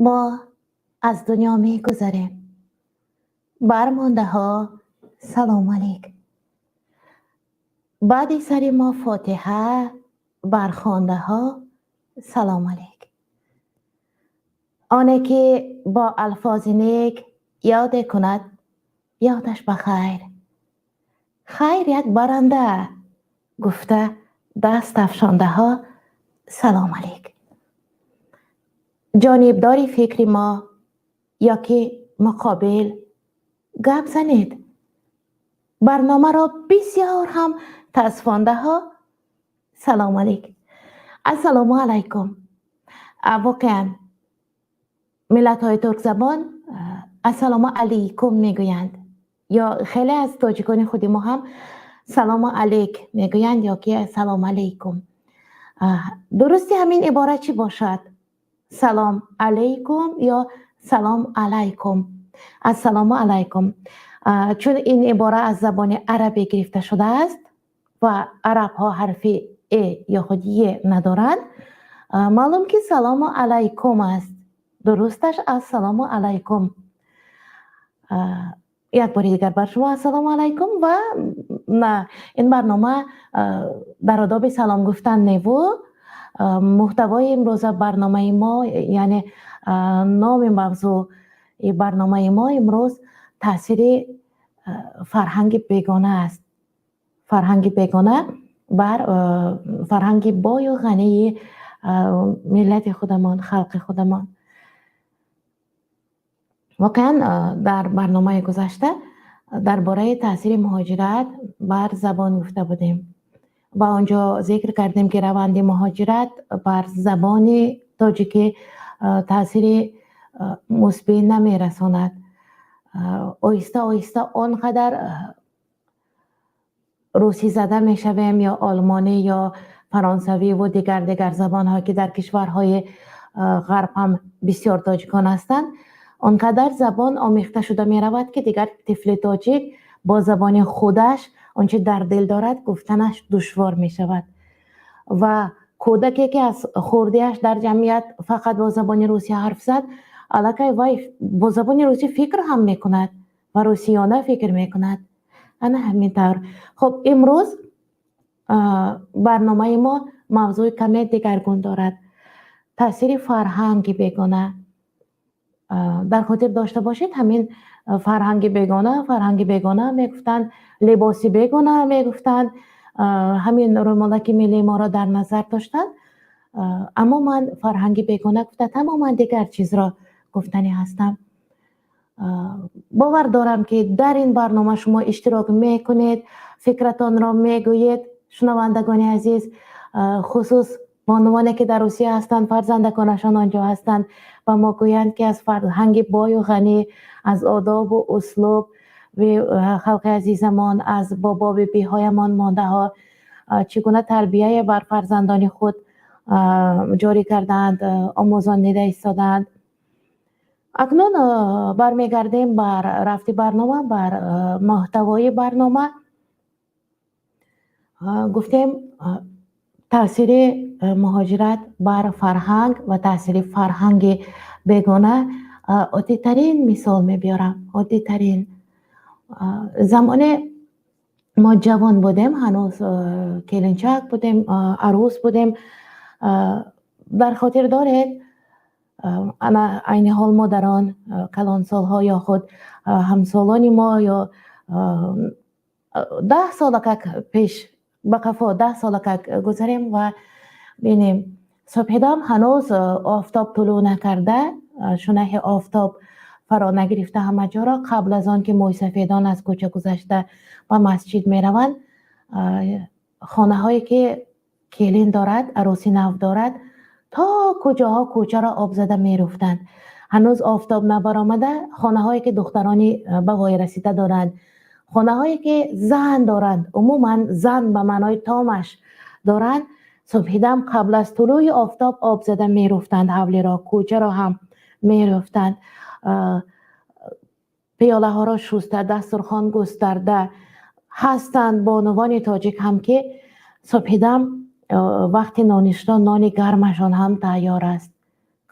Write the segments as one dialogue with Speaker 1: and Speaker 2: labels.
Speaker 1: Мо аз дунё мегузарем, бармондаҳо салом алейк. Баъди сари мо фотиҳа бархондаҳо салом алейк. Оне ки бо алфози нек ёде кунад, ёдаш ба хайр. Хайр як баранда гуфта даст афшондаҳо салом алейк. Ҷонибдори фикри мо ё ки муқобил гап занед, барномаро бисёр ҳам тасфондаҳо салом алейк. Ассалому алайкум. Воқеан, миллатҳои туркзабон ассалому алайкум мегӯянд ё хеле аз тоҷикони худи мо ҳам салому алейк мегӯянд ё ки салом алейкум. Дурусти ҳамин ибора чӣ бошад? Салом алейкум ё салом алайкум? Ассалому алайкум. Чун ин ибора аз забони арабӣ гирифта шудааст ва арабҳо ҳарфи э ё худ е надоранд, маълум ки салому алайкум аст. Дурусташ ассалому алайкум. Як бори дигар бар шумо ассалому алайкум. Ва на, ин барнома дар одоби салом гуфтан неву муҳтавои имрӯза барномаи мо, яъне номи мавзӯи барномаи мо имрӯз таъсири фарҳанги бегона аст, фарҳанги бегона бар фарҳанги бою ғании миллати худамон, халқи худамон. Воқеан, дар барномаи гузашта дар бораи таъсири муҳоҷират бар забон гуфта будем ва он ҷо зикр кардем, ки раванди муҳоҷират бар забони тоҷикӣ таъсири мусбӣ намерасонад. Оҳиста оҳиста он қадар русӣ зада мешавем ё олмонӣ ё фаронсавӣ ву дигар дигар забонҳое, ки дар кишварҳои ғарб ҳам бисёр тоҷикон ҳастанд, он қадар забон омехта шуда меравад, ки дигар тифли тоҷик бо забони худаш он чи дар дил дорад, гуфтанаш душвор мешавад. Ва кӯдаке, ки аз хурдиаш дар ҷамъият фақат бо забони русӣ ҳарф зад, аллакай вай бо забони русӣ фикр ҳам мекунад ва русиёна фикр мекунад. Ана ҳамин тавр. Хуб, имрӯз барномаи мо мавзӯи каме дигаргун дорад: таъсири фарҳанги бегона. Дар хотир дошта бошед, ҳамин фарҳанги бегона, фарҳанги бегона мегуфтанд, либоси бегона мегуфтанд, ҳамин рӯмолаки миллии моро дар назар доштанд. Аммо ман фарҳанги бегона гуфта, тамоман дигар чизро гуфтанӣ ҳастам. Бовар дорам, ки дар ин барнома шумо иштирок мекунед, фикратонро мегӯед. Шунавандагони азиз, хусус бонувоне, ки дар Русия ҳастанд, фарзандаконашон он ҷо ҳастанд ва мо гӯянд, ки аз фарҳанги бою ғанӣ, аз одобу услуб халқи азизамон, аз бобо бибиҳоямон мондаҳо, чӣ гуна тарбияе бар фарзандони худ ҷорӣ кардаанд, омӯзонида истодаанд. Акнун бармегардем бар рафти барнома, бар муҳтавои барнома. Гуфтем, таъсири муҳоҷират бар фарҳанг ва таъсири фарҳанги бегона. Оддитарин мисол мебиёрам, оддитарин. Замоне мо ҷавон будем, ҳанӯз келинчак будем, арӯс будем, дар хотир доред, ана айни ҳол модарон, калонсолҳо ё худ ҳамсолони мо, ё 10 солакак пеш ба қафо, 10 солакак гузарем ва бинем: субҳидам ҳанӯз офтоб тулӯъ накарда, шунаҳи офтоб фаро нагирифта ҳама ҷоро, қабл аз он ки мӯйсафедон аз кӯча гузашта ба масҷид мераванд, хонаҳое ки келин дорад, арӯси нав дорад, то куҷоҳо кӯчаро об зада меруфтанд. Ҳанӯз офтоб набаромада, хонаҳое ки духтарони ба воя расида доранд, хонаҳое ки зан доранд, умуман зан ба маънои томаш доранд, субҳидам қабл аз тулӯи офтоб об зада меруфтанд ҳавлиро, кӯчаро ҳам меруфтанд, пиёлаҳоро шуста, дастурхон густарда. Ҳастанд бонувони тоҷик ҳам, ки субҳидам вақти ноништо нони гармашон ҳам тайёр аст.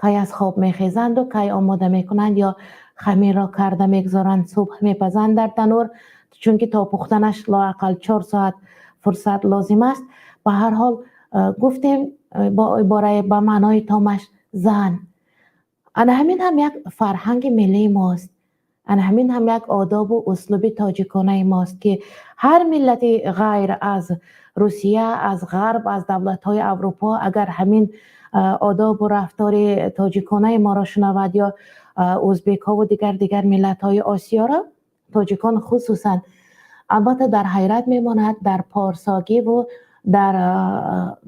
Speaker 1: Кай аз хоб мехезанду кай омода мекунанд ё хамирро карда мегузоранд, субҳ мепазанд дар танур, чунки то пухтанаш лоақал 4 соат фурсат лозим аст. Ба ҳар ҳол, гуфтем, бо ибораи ба маънои томаш зан. Ана ҳамин ҳам як фарҳанги миллии мост, ана ҳамин ҳам як одобу услуби тоҷиконаи мост, ки ҳар миллати ғайр аз Русия, аз Ғарб, аз давлатҳои Аврупо агар ҳамин одобу рафтори тоҷиконаи моро шунавад ё ӯзбекҳову дигар миллатҳои Осиёро, тоҷикон хусусан, албатта, дар ҳайрат мемонад дар порсогиву дар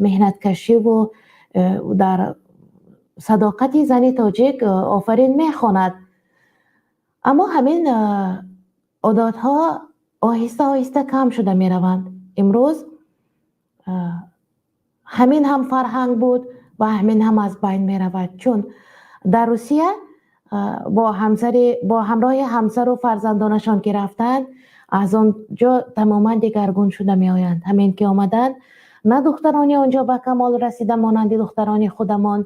Speaker 1: меҳнаткашиву дар садоқати зани тоҷик офарин мехонад. Аммо ҳамин одатҳо оҳиста оҳиста кам шуда мераванд. Имрӯз ҳамин ҳам фарҳанг буд ва ҳамин ҳам аз байн меравад, чун дар Русия бо ҳамсари бо ҳамроҳи ҳамсару фарзандонашон ки рафтанд, аз он ҷо тамоман дигаргун шуда меоянд. Ҳамин ки омаданд, на духтарони он ҷо ба камол расида, монанди духтарони худамон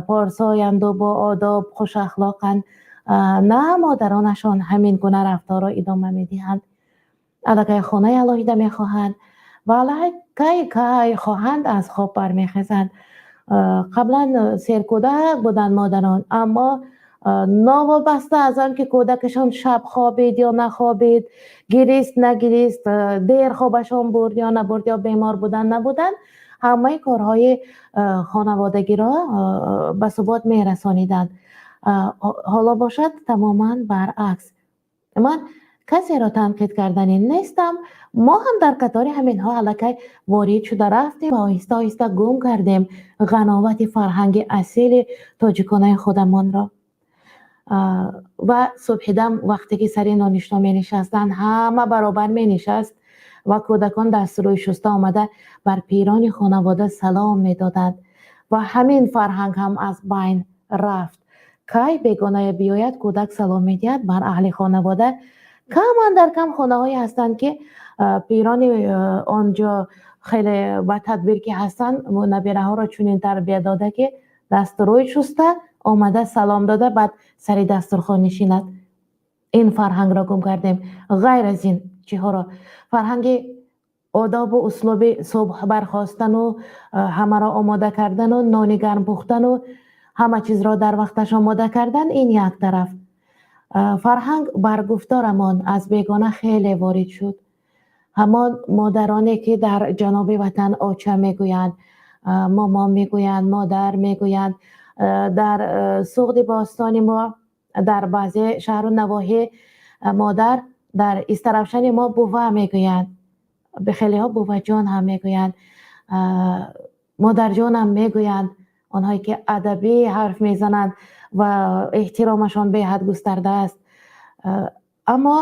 Speaker 1: порсоянду бо одоб, хушахлоқанд, на модаронашон ҳамин гуна рафторро идома медиҳанд. Аллакай хонаи алоҳида мехоҳанд ва аллакай кай хоҳанд, аз хоб бармехезанд. Қаблан серкӯдак буданд модарон, аммо новобаста аз он ки кӯдакашон шаб хобид ё нахобид, гирист, нагирист, дер хобашон бурд ё набурд, ё бемор буданд, набуданд, ҳамаи корҳои хонаводагиро ба субот мерасониданд. Ҳоло бошад, тамоман баръакс. Ман касеро танқид карданӣ нестам, мо ҳам дар қатори ҳаминҳо аллакай ворид шуда рафтем ва оҳиста оҳиста гум кардем ғановати фарҳанги асили тоҷиконаи худамонро. Ва субҳидам вақте ки сари ноништо менишастанд, ҳама баробар менишаст ва кӯдакон дастрӯй шуста омада бар пирони хонавода салом медоданд ва ҳамин фарҳанг ҳам аз байн рафт. Кай бегонае биёяд, кӯдак салом медиҳад бар аҳли хонавода. Кам андар кам хонаҳое ҳастанд, ки пирони он ҷо хеле ба тадбир ки ҳастанд, набираҳоро чунин тарбия дода, ки дасту рӯй шуста омада, салом дода, баъд сари дастурхон нишинад. Ин фарҳангро гум кардем. Ғайр аз ин чиҳоро? Фарҳанги одобу услуби субҳ бархостану ҳамаро омода кардану нони гарм пухтану ҳама чизро дар вақташ омода кардан, ин як тараф. Фарҳанг бар гуфторамон аз бегона хеле ворид шуд. Ҳамон модароне, ки дар ҷаноби ватан оча мегӯянд, момо мегӯянд, модар мегӯянд, дар Суғди бостони мо, дар баъзе шаҳру навоҳӣ модар, дар Истаравшани мо бува мегӯянд, хелеҳо буваҷон ҳам мегӯянд, модарҷонам мегӯянд, онҳое ки адабӣ ҳарф мезананд ва эҳтиромашон беҳад густарда аст. Аммо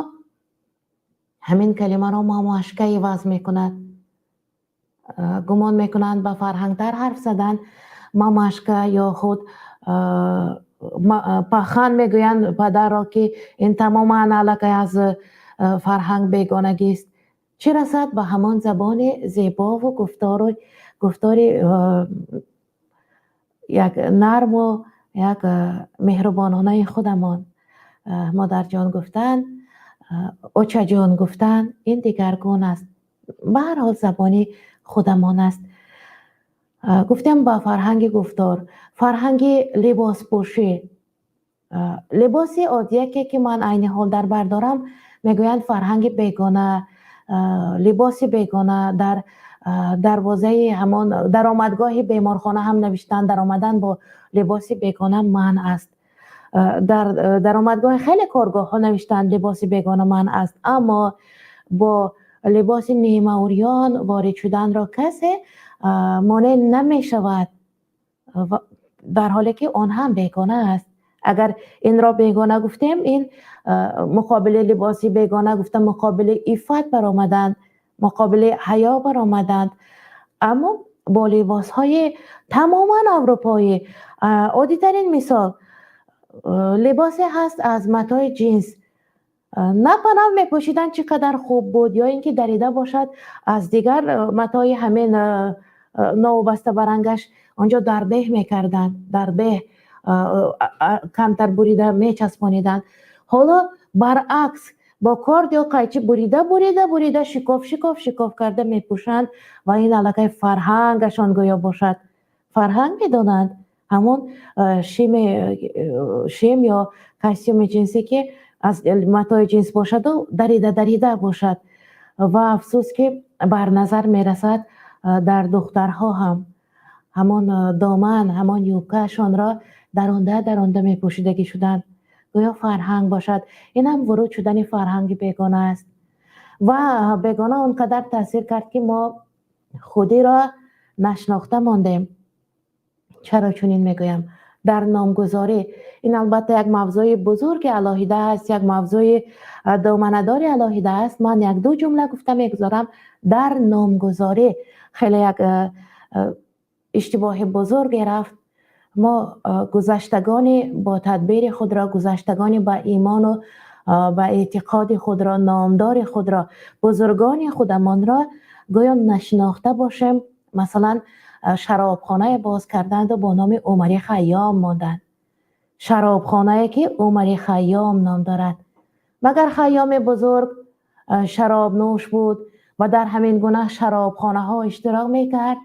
Speaker 1: ҳамин калимаро мамашка иваз мекунад. Гумон мекунанд, ба фарҳангтар ҳарф задан. Мамашка ё худ пахан мегӯянд падарро, ки ин тамоман аллакай аз фарҳанг бегонагист. Чӣ расад ба ҳамон забони зебову гуфтори як нарму як меҳрубононаи худамон. Модарҷон гуфтан, очаҷон гуфтан, ин дигаргун аст. Ба ҳар ҳол, забони худамон аст. Гуфтем ба фарҳанги гуфтор, фарҳанги либоспӯшӣ. Либоси одияке, ки ман айни ҳол дар бар дорам, мегӯянд, фарҳанги бегона, либоси бегона. Дар дарвозаи ҳамон даромадгоҳи беморхона ҳам навиштанд: даромадан бо либоси бегона манъ аст. Дар даромадгоҳи хеле коргоҳҳо навиштанд: либоси бегона манъ аст. Аммо бо либоси нимаурён ворид шуданро касе монеъ намешавад, дар ҳоле ки он ҳам бегона аст. Агар инро бегона гуфтем, ин муқобили либоси бегона гуфта, муқобили иффат баромаданд, муқобили ҳаё баромаданд. Аммо бо либосҳои тамоман аврупоӣ, оддитарин мисол, либосе ҳаст аз матои ҷинс, на панав мепӯшиданд, чӣ қадар хуб буд, ё ин ки дарида бошад, аз дигар матои ҳамин новобаста ба рангаш, он ҷо дар беҳ мекарданд, дар беҳ. Камтар бурида мечаспониданд. Ҳоло баръакс, бо корд ё қайчи бурида, бурида, бурида, шикоф, шикоф, шикоф карда мепӯшанд ва ин аллакай фарҳангашон гӯё бошад. Фарҳанг медонанд ҳамон шим ё костюми ҷинсӣ, ки аз матои ҷинс бошаду дарида дарида бошад. Ва афсӯс, ки бар назар мерасад, дар духтарҳо ҳам ҳамон доман, ҳамон юбкаашонро даронда даронда мепӯшидагӣ шуданд, гӯё фарҳанг бошад. Ин ҳам вуруд шудани фарҳанги бегона аст. Ва бегона он қадар таъсир кард, ки мо худиро нашинохта мондем. Чаро чунин мегӯям? Дар номгузорӣ, ин албатта як мавзӯи бузурги алоҳида аст, як мавзӯи доманадори алоҳида аст. Ман як-ду ҷумла гуфта мегузорам. Дар номгузорӣ хеле як иштибоҳи бузурге рафт. Мо гузаштагони бо тадбири худро, гузаштагони ба имону ба эътиқоди худро, номдори худро, бузургони худамонро гӯё нашинохта бошем. Масалан, шаробхонае боз карданду бо номи Умари Хайём монданд. Шаробхонае, ки Умари Хайём ном дорад. Магар Хайёми бузург шаробнӯш буд ва дар ҳамин гуна шаробхонаҳо иштирок мекард?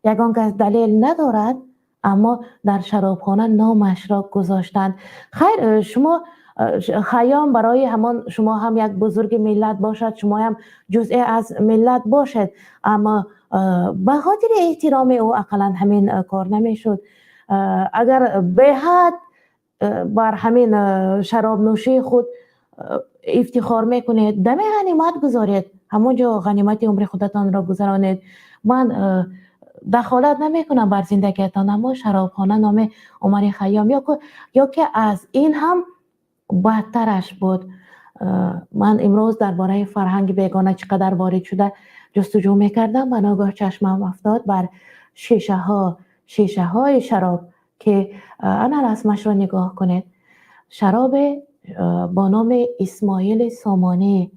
Speaker 1: Ягон кас далел надорад, аммо дар шаробхона номашро гузоштанд. Хайр, шумо Хайём барои ҳамон шумо ҳам як бузурги миллат бошад, шумоям ҷузъе аз миллат бошед, аммо ба хотири эҳтироми ӯ ақаллан ҳамин кор намешуд. Агар беҳад бар ҳамин шаробнӯшии худ ифтихор мекунед, даме ғанимат гузоред, ҳамон ҷо ғанимати умри худатонро гузаронед. Ман дахолат намекунам бар зиндагиятон, аммо шаробхона номи Умари Хайём ё ки аз ин ҳам бадтараш буд. Ман имрӯз дар бораи фарҳанги бегона чӣ қадар ворид шуда ҷустуҷӯ мекардам ва ногаҳ чашмам афтод бар шишаҳо, шишаҳои шароб, ки ана расмашро нигоҳ кунед. Шаробе бо номи Исмоили Сомонӣ.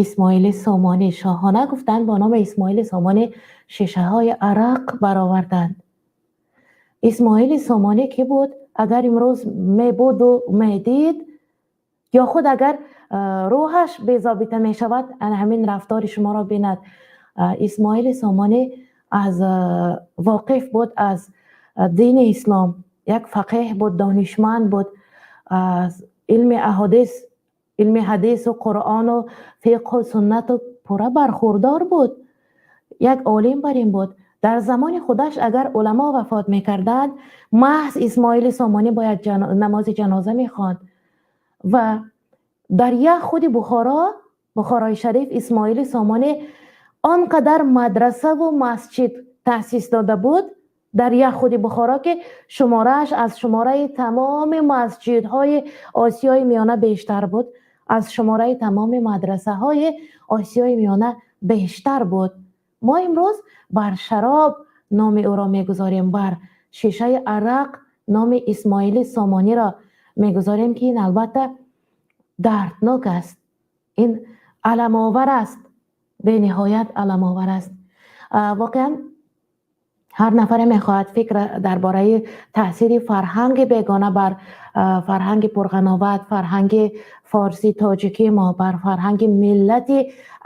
Speaker 1: Исмоили Сомонӣ, шоҳона гуфтанд, бо номи Исмоили Сомонӣ шишаҳои арақ бароварданд. Исмоили Сомонӣ кӣ буд? Агар имрӯз мебуду медид, ё худ агар рӯҳаш безобита мешавад, ана ҳамин рафтори шуморо бинад. Исмоили Сомонӣ аз воқиф буд аз дини ислом, як фақеҳ буд, донишманд буд, аз илми аҳодис, илми ҳадису Қуръону фиқҳу суннату пурра бархурдор буд, як олим бар ин буд. Дар замони худаш агар уламо вафот мекарданд, маҳз Исмоили Сомонӣ бояд намози ҷаноза мехонд. Ва дар як худи Бухоро, Бухорои Шариф, Исмоили Сомонӣ он қадар мадрасаву масҷид таъсис дода буд дар як худи Бухоро, ки шуморааш аз шумораи тамоми масҷидҳои Осиёи Миёна бештар буд, аз шумораи тамоми мадрасаҳои Осиёи Миёна бештар буд. Мо имрӯз бар шароб номи ӯро мегузорем, бар шишаи арақ номи Исмоили Сомониро мегузорем, ки ин албатта дарднок аст, ин аламовар аст, бениҳоят аламовар аст. Воқеан, ҳар нафаре мехоҳад фикр дар бораи таъсири фарҳанги бегона бар фарҳанги пурғановат, фарҳанги форсӣ тоҷикии мо, бар фарҳанги миллати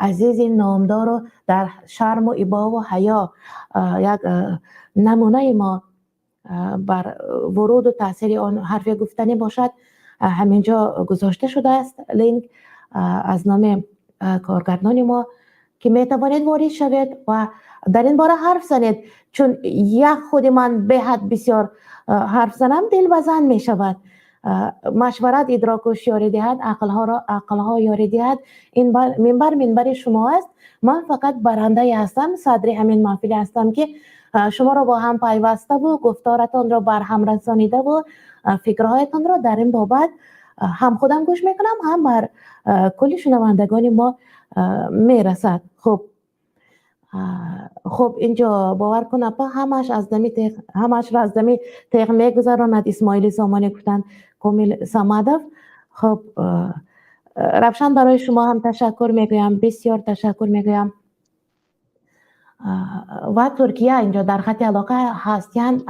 Speaker 1: азизи номдору дар шарму ибову ҳаё як намунаи мо, бар вуруду таъсири он ҳарфе гуфтанӣ бошад, ҳамин ҷо гузошта шудааст линк аз номи коргардони мо, ки метавонед ворид шавед ва дар ин бора ҳарф занед, чун як худи ман беҳад бисёр ҳарф занам, дилбазан мешавад. Машварат идроку ёрӣ диҳад, ақлҳоро ақлҳо ёрӣ диҳад. Ин минбар минбари шумо аст. Ман фақат барандае ҳастам, садри ҳамин маҳфиле ҳастам, ки шуморо бо ҳам пайваставу гуфторатонро барҳам расонидаву фикрҳоятонро дар ин бобат ҳам худам гӯш мекунам, ҳам бар кулли шунавандагони мо мерасад. Хуб, инҷо бовар кун, апа, ҳамаш аз дами теғ, ҳамашро аз дами теғ мегузаронад Исмоили Сомонӣ, гуфтанд Комил Самадов. Хуб, Равшан, барои шумо ҳам ташаккур мегӯям, бисёр ташаккур мегӯям. Ва Туркия инҷо дар хати алоқа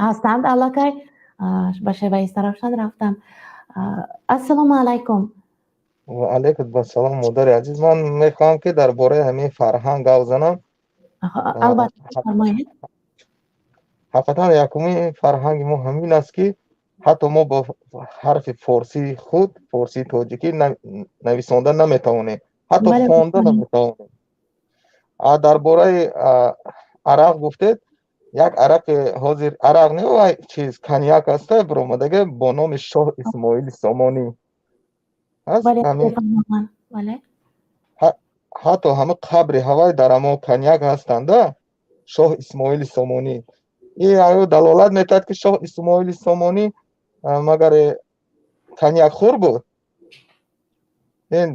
Speaker 1: ҳастанд аллакай. Ба шеваи Истаравшан рафтам. Ассалому алайкум.
Speaker 2: Ва алайкум ассалом, модари азиз. Ман мехоҳам, ки дар бораи ҳамин фарҳанг гап занам.
Speaker 1: Албатта, фармоед.
Speaker 2: Ҳақиқатан, якумин фарҳанги мо ҳамин аст, ки ҳатто мо бо ҳарфи форсии худ, форсии тоҷикӣ нависонда наметавонем, ҳатто хонда наметавонем. Дар бораи арақ гуфтед, як арақи ҳозир, арақ не, вай чиз, коньяк аста, биромадаге бо номи Шоҳ Исмоили Сомонӣ
Speaker 1: ҳаст.
Speaker 2: Ҳатто ҳама қабри ҳавай дар ҳамо коньяк ҳастанда, Шоҳ Исмоили Сомонӣ. Ин далолат метиҳад, ки Шоҳ Исмоили Сомонӣ магар коньякхӯр буд? Ин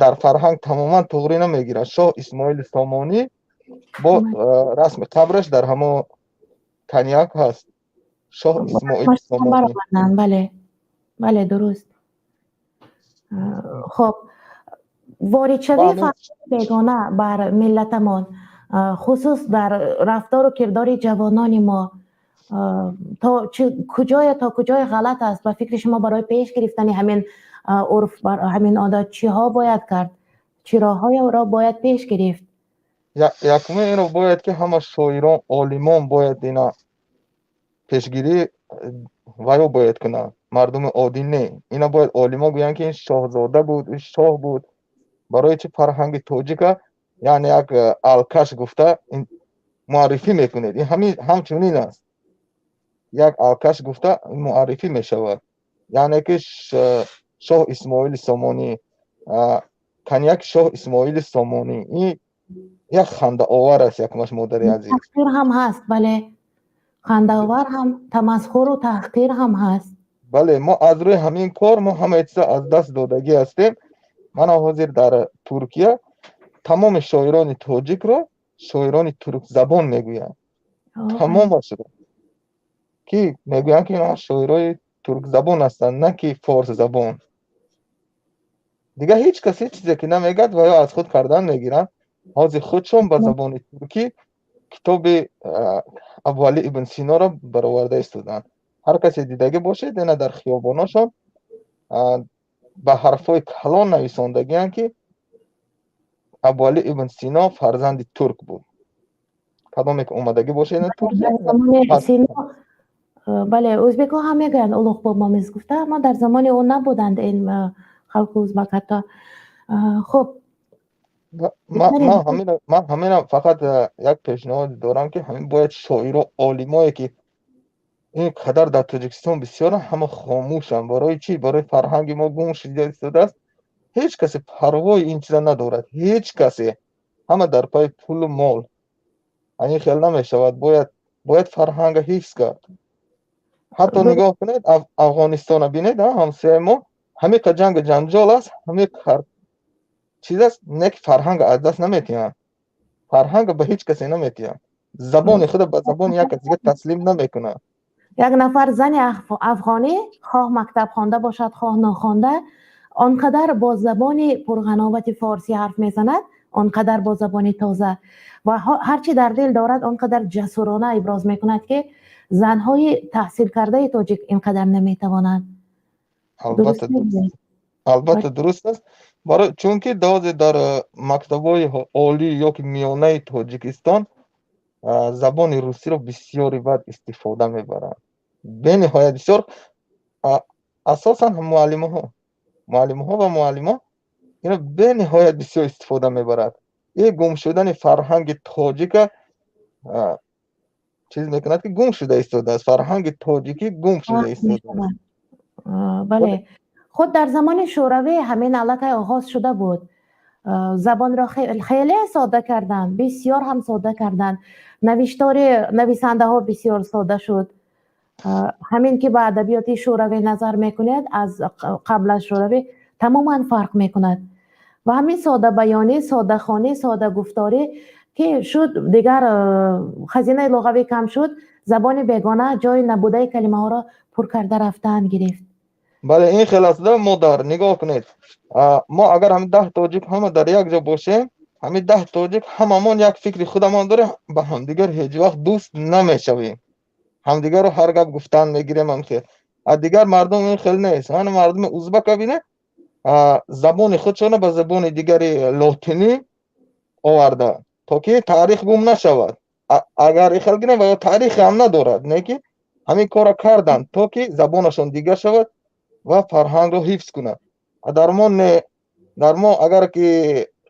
Speaker 2: дар фарҳанг тамоман туғрӣ намегирад. Шоҳ Исмоили Сомонӣ бо расми қабраш дар ҳамо коньяк ҳаст, Шоҳ Исмоили Сомонӣ.
Speaker 1: Бале, дуруст. Хоб, воридшавии фарҳанги бегона бар миллатамон, хусус дар рафтору кирдори ҷавонони мо, то куҷое ғалат аст? Ба фикри шумо, барои пеш гирифтани ҳамин урф, ҳамин одат чиҳо бояд кард, чӣ роҳҳоеро бояд пеш гирифт?
Speaker 2: Якуме, инро бояд, ки ҳама шоирон, олимон бояд ина пешгирӣ ваё бояд кунанд. Мардуми оддӣ не, ина бояд олимо гӯянд, ки ин шоҳзода буд, ин шоҳ буд. Барои чӣ фарҳанги тоҷика, яъне як алкаш гуфта муаррифӣ мекунед? Ин ҳамин ҳамчунин аст, як алкаш гуфта муаррифӣ мешавад, яъне ки Шоҳ Исмоили Сомонӣ, коньяк Шоҳ Исмоили Сомонӣ, ин як хандаовар аст якумаш, модари азиз.
Speaker 1: Таҳқир ҳам ҳаст, бале, хандаовар ҳам, тамасхуру таҳқир ҳам ҳаст.
Speaker 2: Бале, мо аз рӯи ҳамин кор мо ҳамаи чиза аз даст додагӣ ҳастем. Мана ҳозир дар Туркия тамоми шоирони тоҷикро шоирони туркзабон мегӯянд, тамомашро, ки мегӯянд, ки инҳо шоирои туркзабон ҳастанд, на ки форсзабон. Дигар ҳеҷ кас ҳеҷ чизе ки намегӯяд ва ё аз худ кардан мегиранд. Ҳозир худшон ба забони туркӣ китоби Абуалӣ ибн Синоро бароварда истоданд. Ҳар касе дидагӣ бошед, ина дар хиёбоношон ба ҳарфҳои калон нависондагианд, ки Абуалӣ ибн Сино фарзанди турк буд. Кадоме ки омадагӣ бошед Туркия.
Speaker 1: Бале, ӯзбекҳо ҳам мегӯянд, Улуғ бобомиз гуфта, аммо дар замони ӯ набуданд ин халқи ӯзбак ҳатто. Хуб.
Speaker 2: Ман ҳамина фақат як пешниҳод дорам, ки ҳамин бояд шоиро, олимое, ки ин қадар дар Тоҷикистон бисёранд, ҳама хомӯшанд. Барои чӣ? Барои фарҳанги мо гум шуда истодааст. Ҳеҷ касе парвои ин чиза надорад, ҳеҷ касе. Ҳама дар пайи пулу мол. Ин хел намешавад, бояд фарҳанга ҳифз кард. Ҳатто нигоҳ кунед, Афғонистона бинед, ҳамсояи мо, ҳамиқа ҷангу ҷанҷол аст, ҳамиқа чиз аст, не ки фарҳанга аз даст наметиҳанд, фарҳанга ба ҳеҷ касе наметиҳанд, забони худа ба забони як кас дига таслим намекунанд.
Speaker 1: Як нафар зани афғонӣ, хоҳ мактаб хонда бошад, хоҳ нохонда, он қадар бо забони пурғановати форсӣ ҳарф мезанад, он қадар бо забони тоза ва ҳарчи дар дил дорад, он қадар ҷасурона иброз мекунад, ки занҳои таҳсилкардаи тоҷик ин қадар наметавонанд.
Speaker 2: Албатта, дуруст аст. Барои чунки дозе дар мактабҳои олӣ ё ки миёнаи Тоҷикистон забони русиро бисёри бад истифода мебаранд, бениҳоят бисёр, асосан муаллимҳо ва муаллимо ино бениҳоят бисёр истифода мебарад. Ин гум шудани фарҳанги тоҷика чиз мекунад, ки гум шуда истодааст, фарҳанги тоҷикӣ гум шуда истодааст.
Speaker 1: Бале, худ дар замони Шӯравӣ ҳамин аллакай оғоз шуда буд. Забонро хеле содда карданд, бисёр ҳам содда карданд, навиштори нависандаҳо бисёр содда шуд. Ҳамин ки ба адабиёти Шӯравӣ назар мекунед, аз қабл аз Шӯравӣ тамоман фарқ мекунад ва ҳамин соддабаёнӣ, соддахонӣ, соддагуфторӣ ки шуд, дигар хазинаи луғавӣ кам шуд, забони бегона ҷои набудаи калимаҳоро пур карда рафтан гирифт.
Speaker 2: Бале, ин хел аст, модар. Нигоҳ кунед, мо агар ҳамин 10 тоҷик ҳама дар як ҷо бошем, ҳамин 10 тоҷик ҳамамон як фикри худамон дорем, ба ҳамдигар ҳеҷ вақт дӯст намешавем. Ҳамдигарро ҳар гап гуфтан мегирем ҳам хел. А дигар мардум ин хел нест. Ана мардуми узбака бинед, забони худшона ба забони дигари лотинӣ оварда, то ки таърих гум нашавад. Агар ин хел гирем, ва ё таърихе ҳам надорад, не ки ҳамин корро карданд, то ки забонашон дигар шавад ва фарҳангро ҳифз кунад. А дар мо не, дар мо агар ки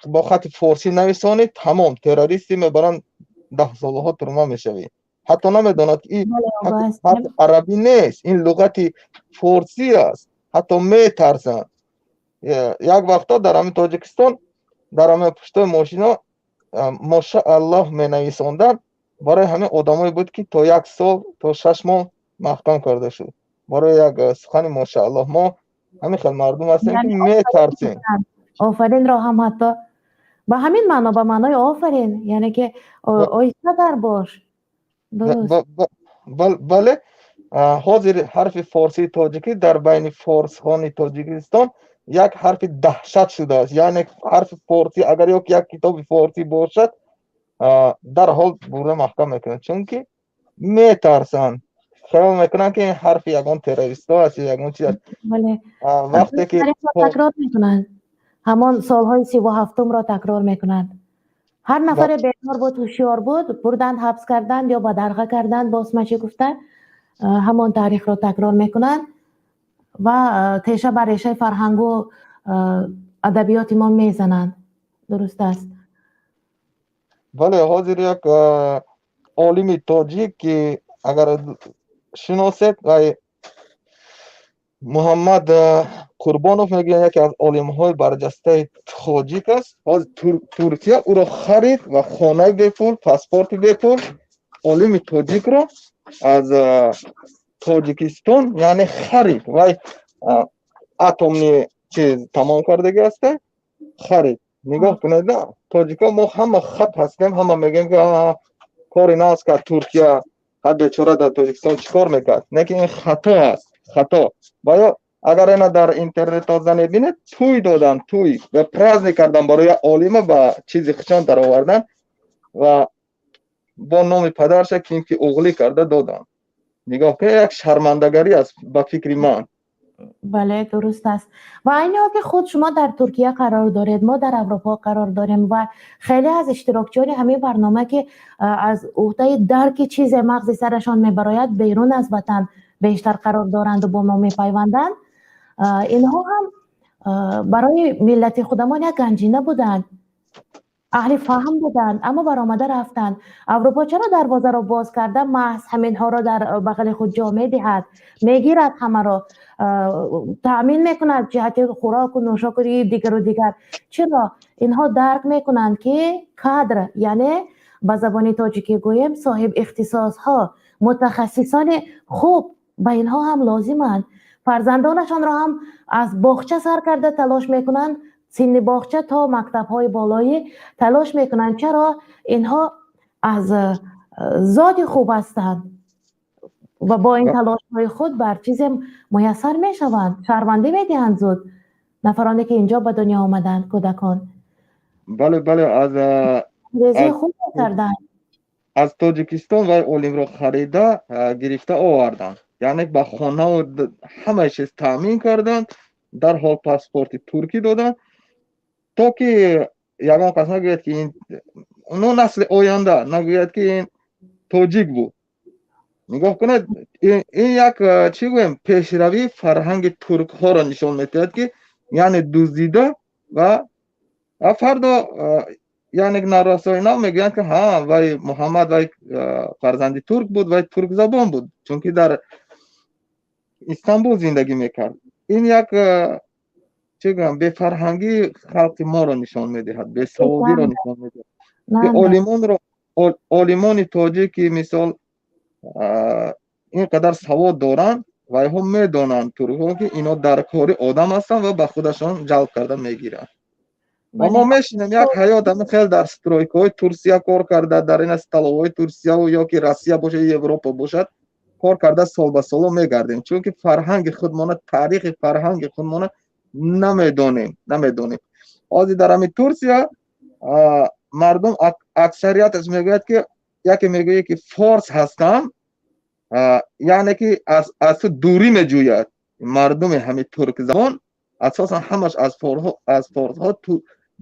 Speaker 2: бо хати форсӣ нависонӣ, тамом, террористӣ, мебаранд, 10 солаҳо турма мешавӣ. Ҳатто намедонад, ки ин хати арабӣ нест, ин луғати форсӣ аст. Ҳатто метарсанд. Як вақто дар ҳамин Тоҷикистон дар ҳамин пуштои мошино «Мошааллоҳ» менависонданд. Барои ҳамин одамое буд, ки то як сол, то 6 моҳ маҳкам карда шуд барои як сухани «Мошааллоҳ». Мо ҳамин хел мардум ҳастем, ки метарсем.
Speaker 1: Офаринро ҳам ҳатто ба ҳамин маъно, ба маънои офарин, яъне ки оҳистатар бош.
Speaker 2: Бале, ҳозир ҳарфи форсии тоҷикӣ дар байни форсхони Тоҷикистон як ҳарфи даҳшат шудааст. Яъне ҳарфи форсӣ агар ё як китоби форсӣ бошад, дарҳол бурда маҳкам мекунанд, чунки метарсанд, хаёл мекунанд, ки ин ҳарфи ягон террористҳо аст ё ягон чиз аст.
Speaker 1: Вақте ки такрор мекунанд, ҳамон солҳои 37-умро такрор мекунанд. Ҳар нафаре бемор буд, ҳушёр буд, бурданд, ҳабс карданд ё бадарға карданд, босмачӣ гуфта ҳамон таърихро такрор мекунанд ва теша ба решаи фарҳангу адабиёти мо мезананд. Дуруст аст.
Speaker 2: Бале, ҳозир як олими тоҷик, ки агар шиносед, вай Муҳаммад Қурбонов мегӯянд, яке аз олимҳои барҷастаи тоҷик аст. Ҳозир Туркия ӯро харид ва хонаи бепул, паспорти бепул, олими тоҷикро аз Тоҷикистон, яъне, харид. Вай атомный чиз тамом кардагӣ аста, харид. Нигоҳ кунед, тоҷикҳо мо ҳама хат ҳастем, ҳама мегӯем, ки кори нағз кард Туркия, ҳар бечора дар Тоҷикистон чӣ кор мекард. Не ки ин хато аст, хато. Ва ё агар ина дар интернет зане бинед, тӯй доданд, тӯй ва праздник кардан барои олима, ба чизи худшон даровардан ва бо номи падарша ким ки уғлӣ карда доданд. Нигоҳ кунед, як шармандагарӣ аст, ба фикри ман.
Speaker 1: Бале, дуруст аст. Ва айни ҳол ки худ шумо дар Туркия қарор доред, мо дар Аврупо қарор дорем ва хеле аз иштирокчиёни ҳамин барнома, ки аз уҳдаи дарки чизе мағзи сарашон мебарояд, берун аз ватан бештар қарор доранду бо мо мепайванданд, инҳо ҳам барои миллати худамон як ганҷина буданд, аҳли фаҳм буданд, аммо баромада рафтанд. Аврупо чаро дарвозаро боз карда, маҳз ҳаминҳоро дар бағали худ ҷо медиҳад, мегирад, ҳамаро таъмин мекунад ҷиҳати хӯроку нӯшоку дигару дигар? Чаро? Инҳо дарк мекунанд, ки кадр, яъне ба забони тоҷикӣ гӯем, соҳиб ихтисосҳо, мутахассисони хуб ба инҳо ҳам лозиманд. Фарзандонашонро ҳам аз боғча сар карда талош мекунанд, синни боғча то мактабҳои болоӣ талош мекунанд. Чаро? Инҳо аз зоди хуб ҳастанд ва бо ин талошҳои худ бар чизе муяссар мешаванд, шаҳрвандӣ медиҳанд зуд нафароне, ки инҷо ба дунё омаданд, кӯдакон.
Speaker 2: Бале, аз
Speaker 1: резии хуб карданд.
Speaker 2: Аз Тоҷикистон вай олимро харида гирифта оварданд, яъне ба хонаву ҳамаи чиз таъмин карданд, дарҳол паспорти туркӣ доданд, то ки ягон кас нагӯяд, ки ин оно насли оянда нагӯяд, ки ин тоҷик буд. Нигоҳ кунед, ин як, чӣ гӯем, пешравии фарҳанги туркҳоро нишон медиҳад, ки яъне дуздида ва фардо, яъне нарасои нав мегӯянд, ки ҳа, вай Муҳаммад, вай фарзанди турк буд, вай туркзабон буд, чунки дар Истанбул зиндагӣ мекард. Ин як, чӣ гӯям, бефарҳангии халқи моро нишон медиҳад, бесаводиро нишон медиҳад, ки олимонро, олимони тоҷик, ки мисол ин қадар савод доранд, вайҳо медонанд туркҳо, ки ино дар кори одам ҳастанд ва ба худашон ҷалб карда мегиранд. Ва мо мешинем як ҳаёт ҳами хел дар стройкаҳои Турсия кор карда, дар ина столовои Турсияву ё ки Россия бошад, Европа бошад, кор карда, сол ба соло мегардем, чунки фарҳанги худмона, таърихи фарҳанги худмона намедонем, намедонем. Ҳозир дар ҳами Турсия мардум аксарияташ мегӯяд, ки яке мегӯяд, ки форс ҳастам. Яъне ки аз ту дурӣ меҷӯяд. Мардуми ҳамин туркзабон асосан ҳамаш аз форсҳо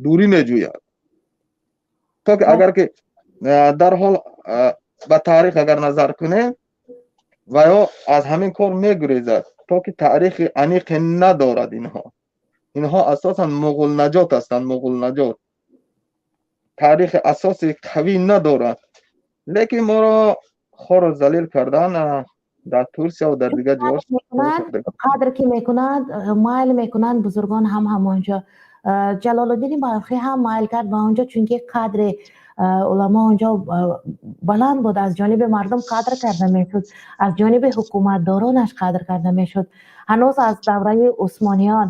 Speaker 2: дурӣ меҷӯяд. То ки агар ки дарҳол ба таърих агар назар кунем, ва ё аз ҳамин кор мегурезад, то ки таърихи аниқе надорад. Инҳо асосан муғулнаҷот ҳастанд, муғулнаҷот таърихи асоси қавӣ надорад, лекин моро хору залил кардан дар Турсия ва дар дигар ҷоҳо.
Speaker 1: Қадр ки мекунанд, майл мекунанд бузургон ҳам ҳамонҷо. Ҷалолуддини Балхӣ ҳам майл кард ба онҷо, чунки қадри уламо онҷо баланд буд, аз ҷониби мардум қадр карда мешуд, аз ҷониби ҳукуматдоронаш қадр карда мешуд. Ҳанӯз аз давраи усмониён,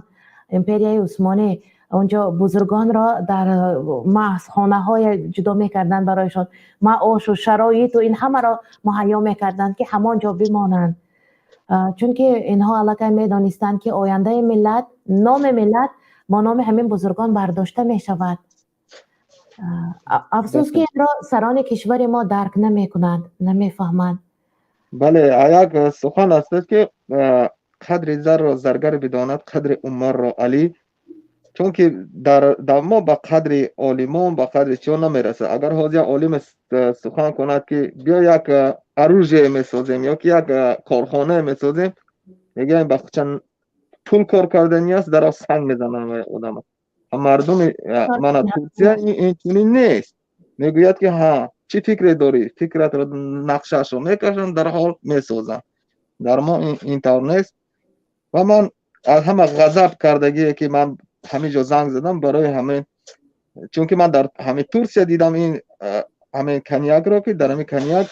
Speaker 1: империяи усмонӣ, онҷо бузургонро дар маҳзхонаҳое ҷудо мекарданд, барояшон маошу шароиту ин ҳамаро муҳайё мекарданд, ки ҳамон ҷо бимонанд, чунки инҳо аллакай медонистанд, ки ояндаи миллат, номи миллат бо номи ҳамин бузургон бардошта мешавад. Афсӯс, ки инро сарони кишвари мо дарк намекунанд, намефаҳманд.
Speaker 2: Бале, як сухан аст, ки қадри зарро заргар бидонад, қадри Умарро Алӣ. Чунки дар мо ба қадри олимон, ба қадри чиё намерасад. Агар ҳозир як олим сухан кунад, ки биё як оружие месозем ё ки як корхонае месозем, мегӯям ба чанд пул кор кардани аст, даро санг мезананд одама. Мардуми мана Турсия инчунин нест, мегӯяд, ки ҳа, чӣ фикре дорӣ, фикратро, нақшаашро мекашанд, дарҳол месозанд. Дар мо ин тавр нест. Ва ман аз ҳама ғазаб кардагие, ки ман ҳамин ҷо занг задам барои ҳамин, чунки ман дар ҳамин Турсия дидам ин ҳамин коньякро, ки дар ҳамин коньяк,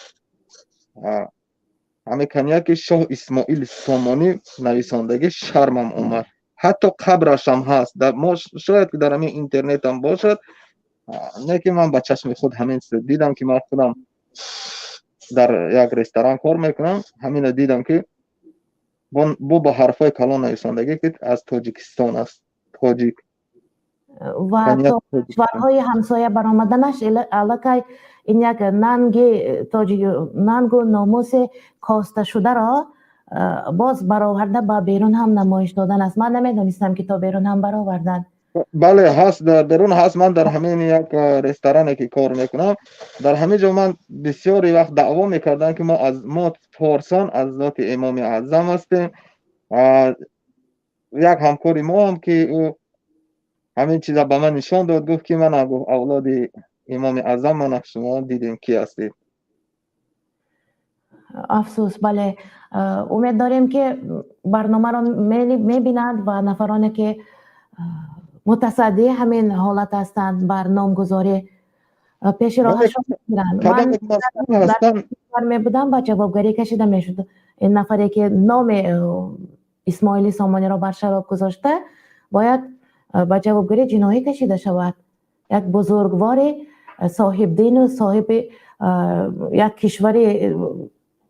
Speaker 2: ҳамин коньяки шоҳ Исмоили Сомонӣ нависондагӣ, шармам омад. Ҳатто қабрашам ҳаст, мо шояд ки дар ҳамин интернетам бошад, не ки ман ба чашми худ ҳамин чизо дидам, ки ман худам дар як ресторан кор мекунам, ҳамина дидам, ки бо ба ҳарфҳои калон нависондагӣ, ки аз Тоҷикистон аст, тоҷик.
Speaker 1: Ва то кишварҳои ҳамсоя баромаданаш аллакай ин як нанги тоҷик, нангу номуси косташударо боз бароварда ба берун ҳам намоиш додан аст. Ман намедонистам, ки то берун ҳам бароварданд.
Speaker 2: Бале, ҳаст, дар берун ҳаст. Ман дар ҳамин як ресторане, ки кор мекунам, дар ҳамин ҷо ман бисёре вақт даъво мекардам, ки мо аз мо форсон аз зоти Имоми Аъзам ҳастем. Як ҳамкори мо ҳам, ки ӯ ҳамин чиза ба ман нишон дод, гуфт, ки мана, гуфт, авлоди Имоми Аъзам, мана шумо дидем, ки ҳастед.
Speaker 1: Афсӯс, бале. Умед дорем, ки барномаро мебинанд ва нафароне, ки мутасаддии ҳамин ҳолат ҳастанд, бар номгузорӣ пеши роҳашон мегиранд. Ман мебудам, ба ҷавобгарӣ кашида мешуд ин нафаре, ки номи Исмоили Сомониро бар шароб гузошта, бояд ба ҷавобгарии ҷиноӣ кашида шавад. Як бузургвори соҳибдину соҳиби як кишвари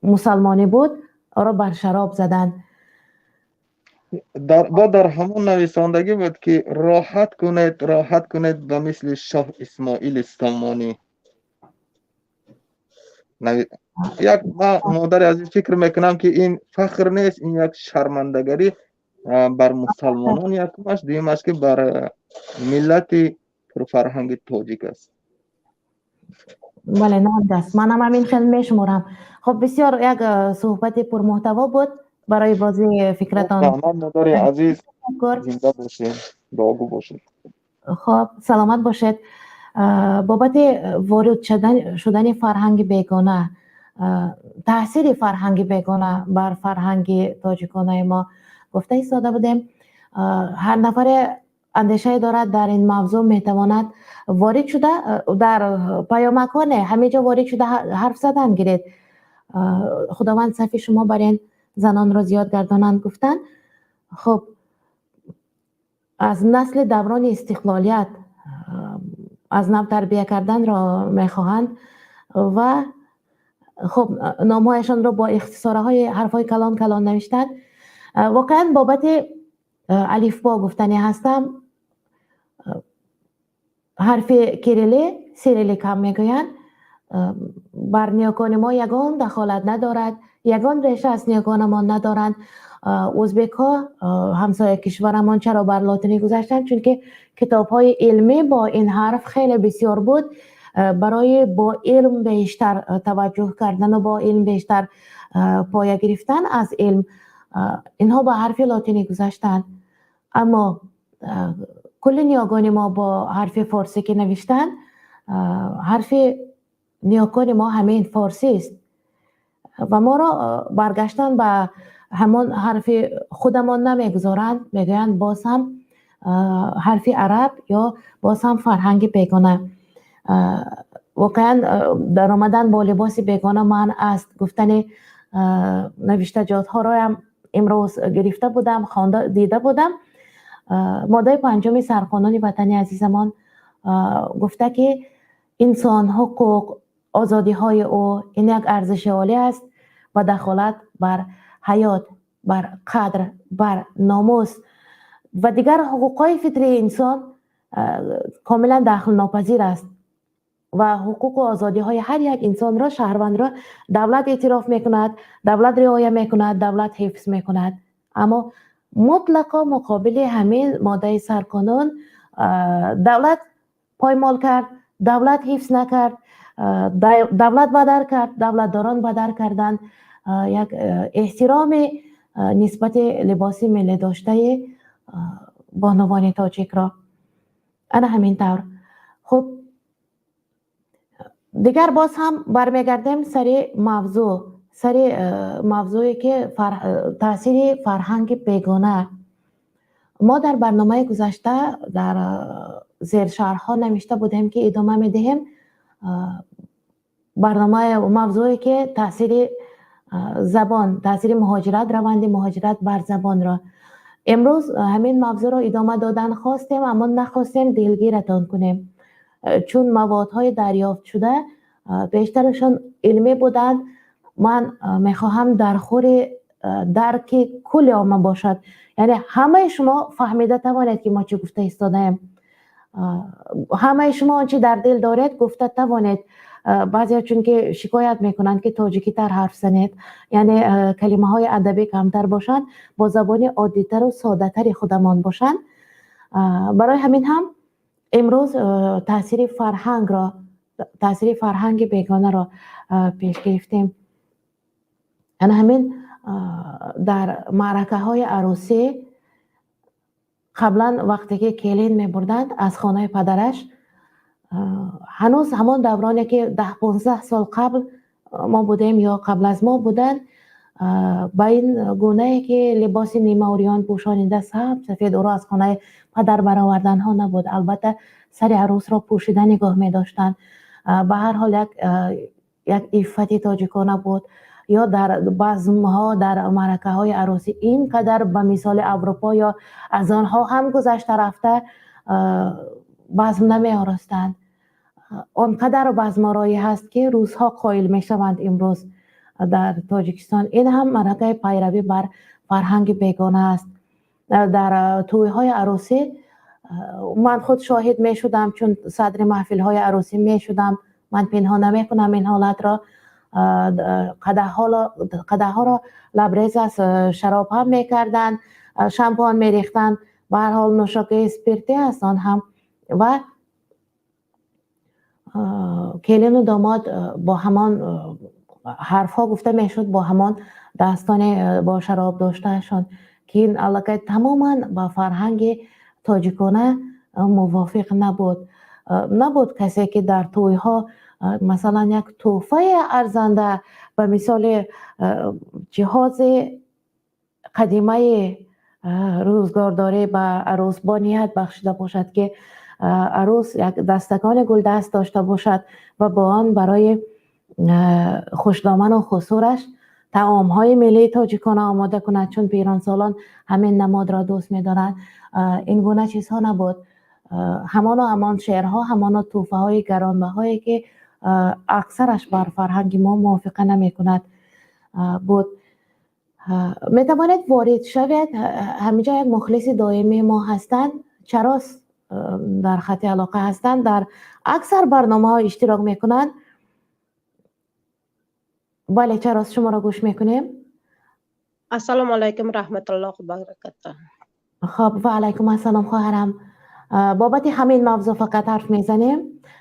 Speaker 1: мусалмонӣ буд, ӯро бар шароб заданд.
Speaker 2: Бо дар ҳамон нависондагӣ буд, ки роҳат кунед, роҳат кунед ба мисли шоҳ Исмоили Сомонӣ. Як ман, модари азиз, фикр мекунам, ки ин фахр нест, ин як шармандагарӣ бар мусалмонон якумаш, дуюмаш, ки бар миллати пурфарҳанги тоҷик аст.
Speaker 1: Бале, нанг аст, манам ҳамин хел мешуморам. Хуб, бисёр як суҳбати пурмуҳтаво буд барои бозии фикратон.
Speaker 2: Раҳмат, модари азиз, зинда бошед, дуогӯ бошед.
Speaker 1: Хуб, саломат бошед. Бобати ворид шудани фарҳанги бегона, таъсири фарҳанги бегона бар фарҳанги тоҷиконаи мо гуфта истода будем. Ҳар нафаре андешае дорад дар ин мавзӯъ, метавонад ворид шуда, дар паёмакҳо не, ҳамин ҷо ворид шуда ҳарф задан гиред. Худованд сафи шумо бар ин занонро зиёд гардонанд, гуфтанд. Хуб, аз насли даврони истиқлолият аз нав тарбия карданро мехоҳанд ва хуб, номҳояшонро бо ихтисораҳои ҳарфҳои калон калон навиштанд. Воқеан, бобати алифбо гуфтанӣ ҳастам. Ҳарфи кирилӣ, сирилик ҳам мегӯянд, бар ниёкони мо ягон дахолат надорад. Ягон реша аз ниёгонамон надоранд. Ӯзбекҳо, ҳамсоя кишварамон, чаро бар лотинӣ гузаштанд? Чунки китобҳои илмӣ бо ин ҳарф хеле бисёр буд. Барои бо илм бештар таваҷҷӯҳ кардану бо илм бештар поя гирифтан аз илм, инҳо ба ҳарфи лотинӣ гузаштанд. Аммо кулли ниёгони мо бо ҳарфи форсӣ ки навиштанд, ҳарфи ниёгони мо ҳамин форсист ва моро баргаштан ба ҳамон ҳарфи худамон намегузоранд. Мегӯянд, боз ҳам ҳарфи араб ё боз ҳам фарҳанги бегона. Воқеан, даромадан бо либоси бегона манъ аст гуфтани навиштаҷотҳороам имрӯз гирифта будам, хонда дида будам. Моддаи панҷуми сарқонуни ватани азизамон гуфта, ки инсон, ҳуқуқ, озодиҳои ӯ ин як арзиши олӣ аст ва дахолат бар ҳаёт, бар қадр, бар номус ва дигар ҳуқуқҳои фитрии инсон комилан дахлнопазир аст ва ҳуқуқу озодиҳои ҳар як инсонро, шаҳрвандро давлат эътироф мекунад, давлат риоя мекунад, давлат ҳифз мекунад. Аммо мутлақо муқобили ҳамин моддаи сарқонун давлат поймол кард, давлат ҳифз накард, давлат бадар кард, давлатдорон бадар карданд як эҳтироми нисбати либоси миллӣ доштаи бонувони тоҷикро. Ана ҳамин тавр. Хуб, дигар боз ҳам бармегардем сари мавзӯъ, сари мавзӯе ки таъсири фарҳанги бегона. Мо дар барномаи гузашта дар зершарҳҳо навишта будем, ки идома медиҳем барномаи мавзӯе ки таъсири забон, таъсири муҳоҷират, раванди муҳоҷират бар забонро. Имрӯз ҳамин мавзӯъро идома додан хостем, аммо нахостем дилгиратон кунем, чун маводҳои дарёфтшуда бештарашон илмӣ буданд. Ман мехоҳам дар хури дарки кулли омма бошад, яъне ҳамаи шумо фаҳмида тавонед, ки мо чӣ гуфта истодаем, ҳамаи шумо он чи дар дил доред, гуфта тавонед. Баъзеҳо чунки шикоят мекунанд, ки тоҷикитар ҳарф занед, яъне калимаҳои адабӣ камтар бошанд, бо забони оддитару соддатари худамон бошанд. Барои ҳамин ҳам имрӯз таъсири фарҳангро, таъсири фарҳанги бегонаро пеш гирифтем. Ана ҳамин дар маъракаҳои арӯсӣ қаблан, вақте ки келин мебурданд аз хонаи падараш, ҳанӯз ҳамон давроне ки 10-15 сол қабл мо будем ё қабл аз мо буданд, ба ин гунае ки либоси нимаурён пӯшонида, сабз сафед ӯро аз хонаи падар бароварданҳо набуд. Албатта, сари арӯсро пӯшида нигоҳ медоштанд. Ба ҳар ҳол, як иффати тоҷикона буд. Ё дар базмҳо, дар маъракаҳои арӯсӣ ин қадар ба мисоли Аврупо ё аз онҳо ҳам гузашта рафта базм намеоростанд. Он қадар базмороӣ ҳаст, ки рӯзҳо қоил мешаванд имрӯз дар Тоҷикистон. Ин ҳам маъракаи пайравӣ бар фарҳанги бегона аст. Дар тӯйҳои арӯсӣ ман худ шоҳид мешудам, чун садри маҳфилҳои арӯсӣ мешудам. Ман пинҳон намекунам ин ҳолатро. Қадаҳҳоро лабрез аз шароб ҳам мекарданд, шампан мерехтанд. Ба ҳар ҳол, нӯшокии спиртӣ аст он ҳам. Ва келину домод бо ҳамон ҳарфҳо гуфта мешуд, бо ҳамон дастоне бо шароб доштаашон, ки ин аллакай тамоман ба фарҳанги тоҷикона мувофиқ набуд. Набуд касе, ки дар тӯйҳо, масалан, як тӯҳфаи арзанда, ба мисоли ҷиҳози қадимаи рӯзгордорӣ ба арӯс бо ният бахшида бошад, ки арӯс як дастакони гулдаст дошта бошад ва бо он барои хушдоману хусураш таомҳои миллии тоҷикона омода кунад, чун пиронсолон ҳамин намодро дӯст медоранд. Ин гуна чизҳо набуд. Ҳамоно ҳамон шеърҳо, ҳамоно тӯҳфаҳои гаронбаҳое, ки аксараш бар фарҳанги мо мувофиқа намекунад, буд. Метавонед ворид шавед. Ҳаминҷо як мухлиси доимии мо ҳастанд, Чарос, дар хати алоқа ҳастанд, дар аксар барномаҳо иштирок мекунанд. Бале, чаро, шуморо гӯш мекунем.
Speaker 3: Ассалому алайкум раҳматуллоҳи ва баракатуҳ.
Speaker 1: Хоб, ва алайкум ассалом, хоҳарам. Бобати ҳамин мавзӯъ фақат ҳарф мезанем,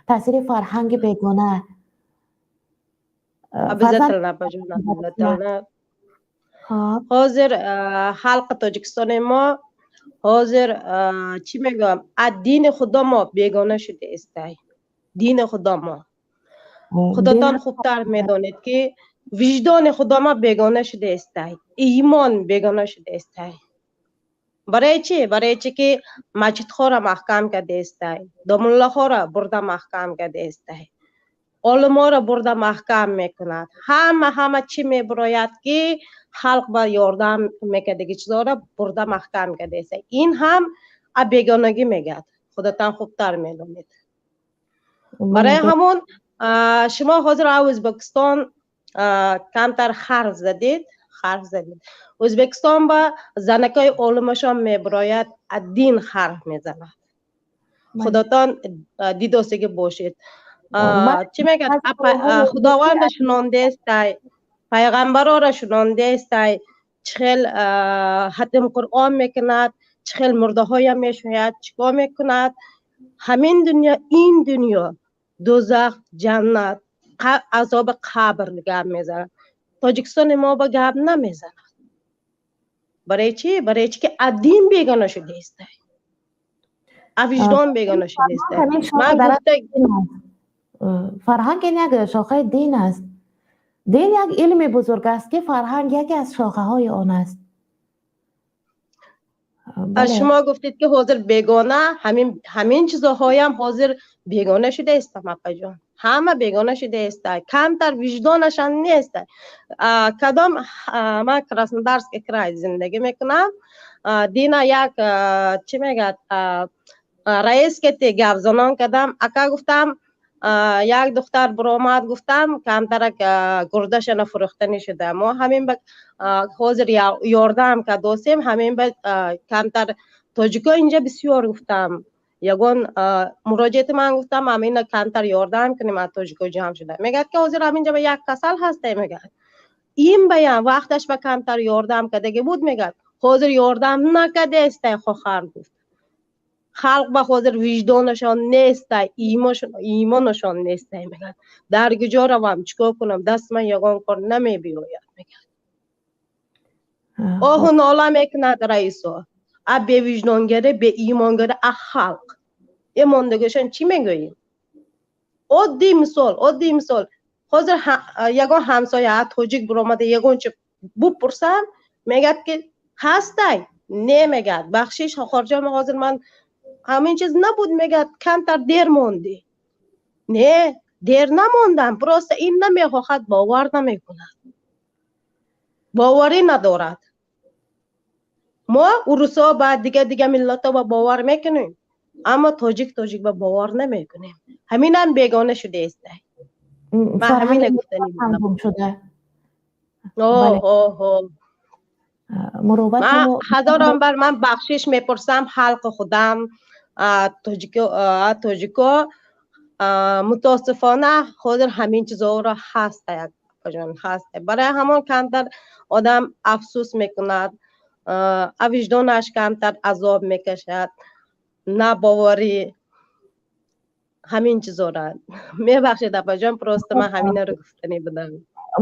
Speaker 1: таъсири фарҳанги бегона.
Speaker 3: Обязательно, апаҷон, обязательно.
Speaker 1: Хоб.
Speaker 3: Ҳозир халқи Тоҷикистони мо ҳозир, чӣ мегӯям, аз дини худо мо бегона шуда истай. Дини худо мо, худотон хубтар медонед, ки виҷдони худо мо бегона шуда истай, имон бегона шуда истай. Барои чӣ? Барои чӣ ки масҷидҳоро маҳкам карда истай, домуллаҳоро бурда маҳкам карда истай, олиморо бурда маҳкам мекунад. Ҳама чӣ мебирояд, ки халқ ба ёрдам мекардаги чизоро бурда маҳкам карда истай. Ин ҳам аз бегонагӣ мегӯяд, худатон хубтар медонед. Барои ҳамон шумо ҳозир аз Ӯзбекистон камтар ҳарф задед. Ӯзбекистон ба занакои олимашон мебирояд, аз дин ҳарф мезанад. Худотон дидосагӣ бошед. Чӣ мегӯяд? Худованда шунондаестай, пайғамбарора шунондаестай, чӣ хел хатм Қуръон мекунад, чӣ хел мурдаҳоям мешӯяд, чӣ кор мекунад. Ҳамин дунё, ин дунё дӯзах, ҷаннат, азоби қабр гап мезанад. Тоҷикистони мо ба гап намезанад. Барои чӣ? Барои чӣ ки аз дин бегона шудаистай, аз виҷдон бегона шудаистай. Ман гуфта
Speaker 1: Фарҳанг ин як шохаи дин аст. Дин як илми бузург аст, ки фарҳанг яке аз шохаҳои он аст.
Speaker 3: Шумо гуфтед, ки ҳозир бегона, ҳамин чизоҳоям ҳозир бегона шудаистам, апаҷон. Ҳама бегона шудаиста, камтар виҷдонашам нест. Кадом, ман Краснодарский край зиндагӣ мекунам. Дина як, чӣ мегӯяд, раис кети гапзанон кардам. Ака, гуфтам, як духтар буромад, гуфтам, камтарак гурдашана фурӯхтанӣ шуда. Мо ҳамин ба ҳозир ёрдам кардосем, ҳамин ба камтар тоҷико инҷа бисёр, гуфтам, ягон муроҷиати ман, гуфтам, ҳамина камтар ёрдам кунем, аз тоҷико ҷамъ шуда. Мегӯяд, ки ҳозир ҳаминҷа ба як касал ҳасте, мегӯяд, ин баям вақташ ба камтар ёрдам кардаги буд, мегӯяд, ҳозир ёрдам накардестай, хохар, гуфт. Халқ ба ҳозир виҷдонашон нестай, имонашон нестай, мегӯяд. Дар куҷо равам, чӣ кор кунам, даст ман ягон кор намебиёяд, мегӯяд. Оҳу нола мекунад раисо а бевиҷдонгари, беимонгари, а халқ эмондагашон чӣ мегӯем? Оддий мисол, оддий мисол, ҳозир ягон ҳамсоя тоҷик биромада, ягон чи бупурсам, мегӯяд, ки ҳастай, не, мегӯяд, бахшиш, хорҷон, ҳозир ман ҳамин чиз набуд, мегӯяд, камтар дер мондӣ. Не, дер намондам, просто ин намехоҳад, бовар намекунад, боварӣ надорад. Мо урусо ба дига дига миллатҳо ба бовар мекунем, аммо тоҷик ба бовар намекунем. Ҳаминам бегона шудааст. Ман ҳамина гуфтанӣ
Speaker 1: будам. Шуда.
Speaker 3: Оҳ. Ман ҳазорон бар ман бахшиш мепурсам халқи худам, тоҷико. Мутаассифона, ҳозир ҳамин чизоро ҳаст, ҷон, ҳаст. Барои ҳамон камтар одам афсӯс мекунад, виҷдонаш камтар азоб мекашад, набоварӣ, ҳамин чизора. Мебахшед, апаҷон, просто ман ҳаминаро гуфтанӣ будам.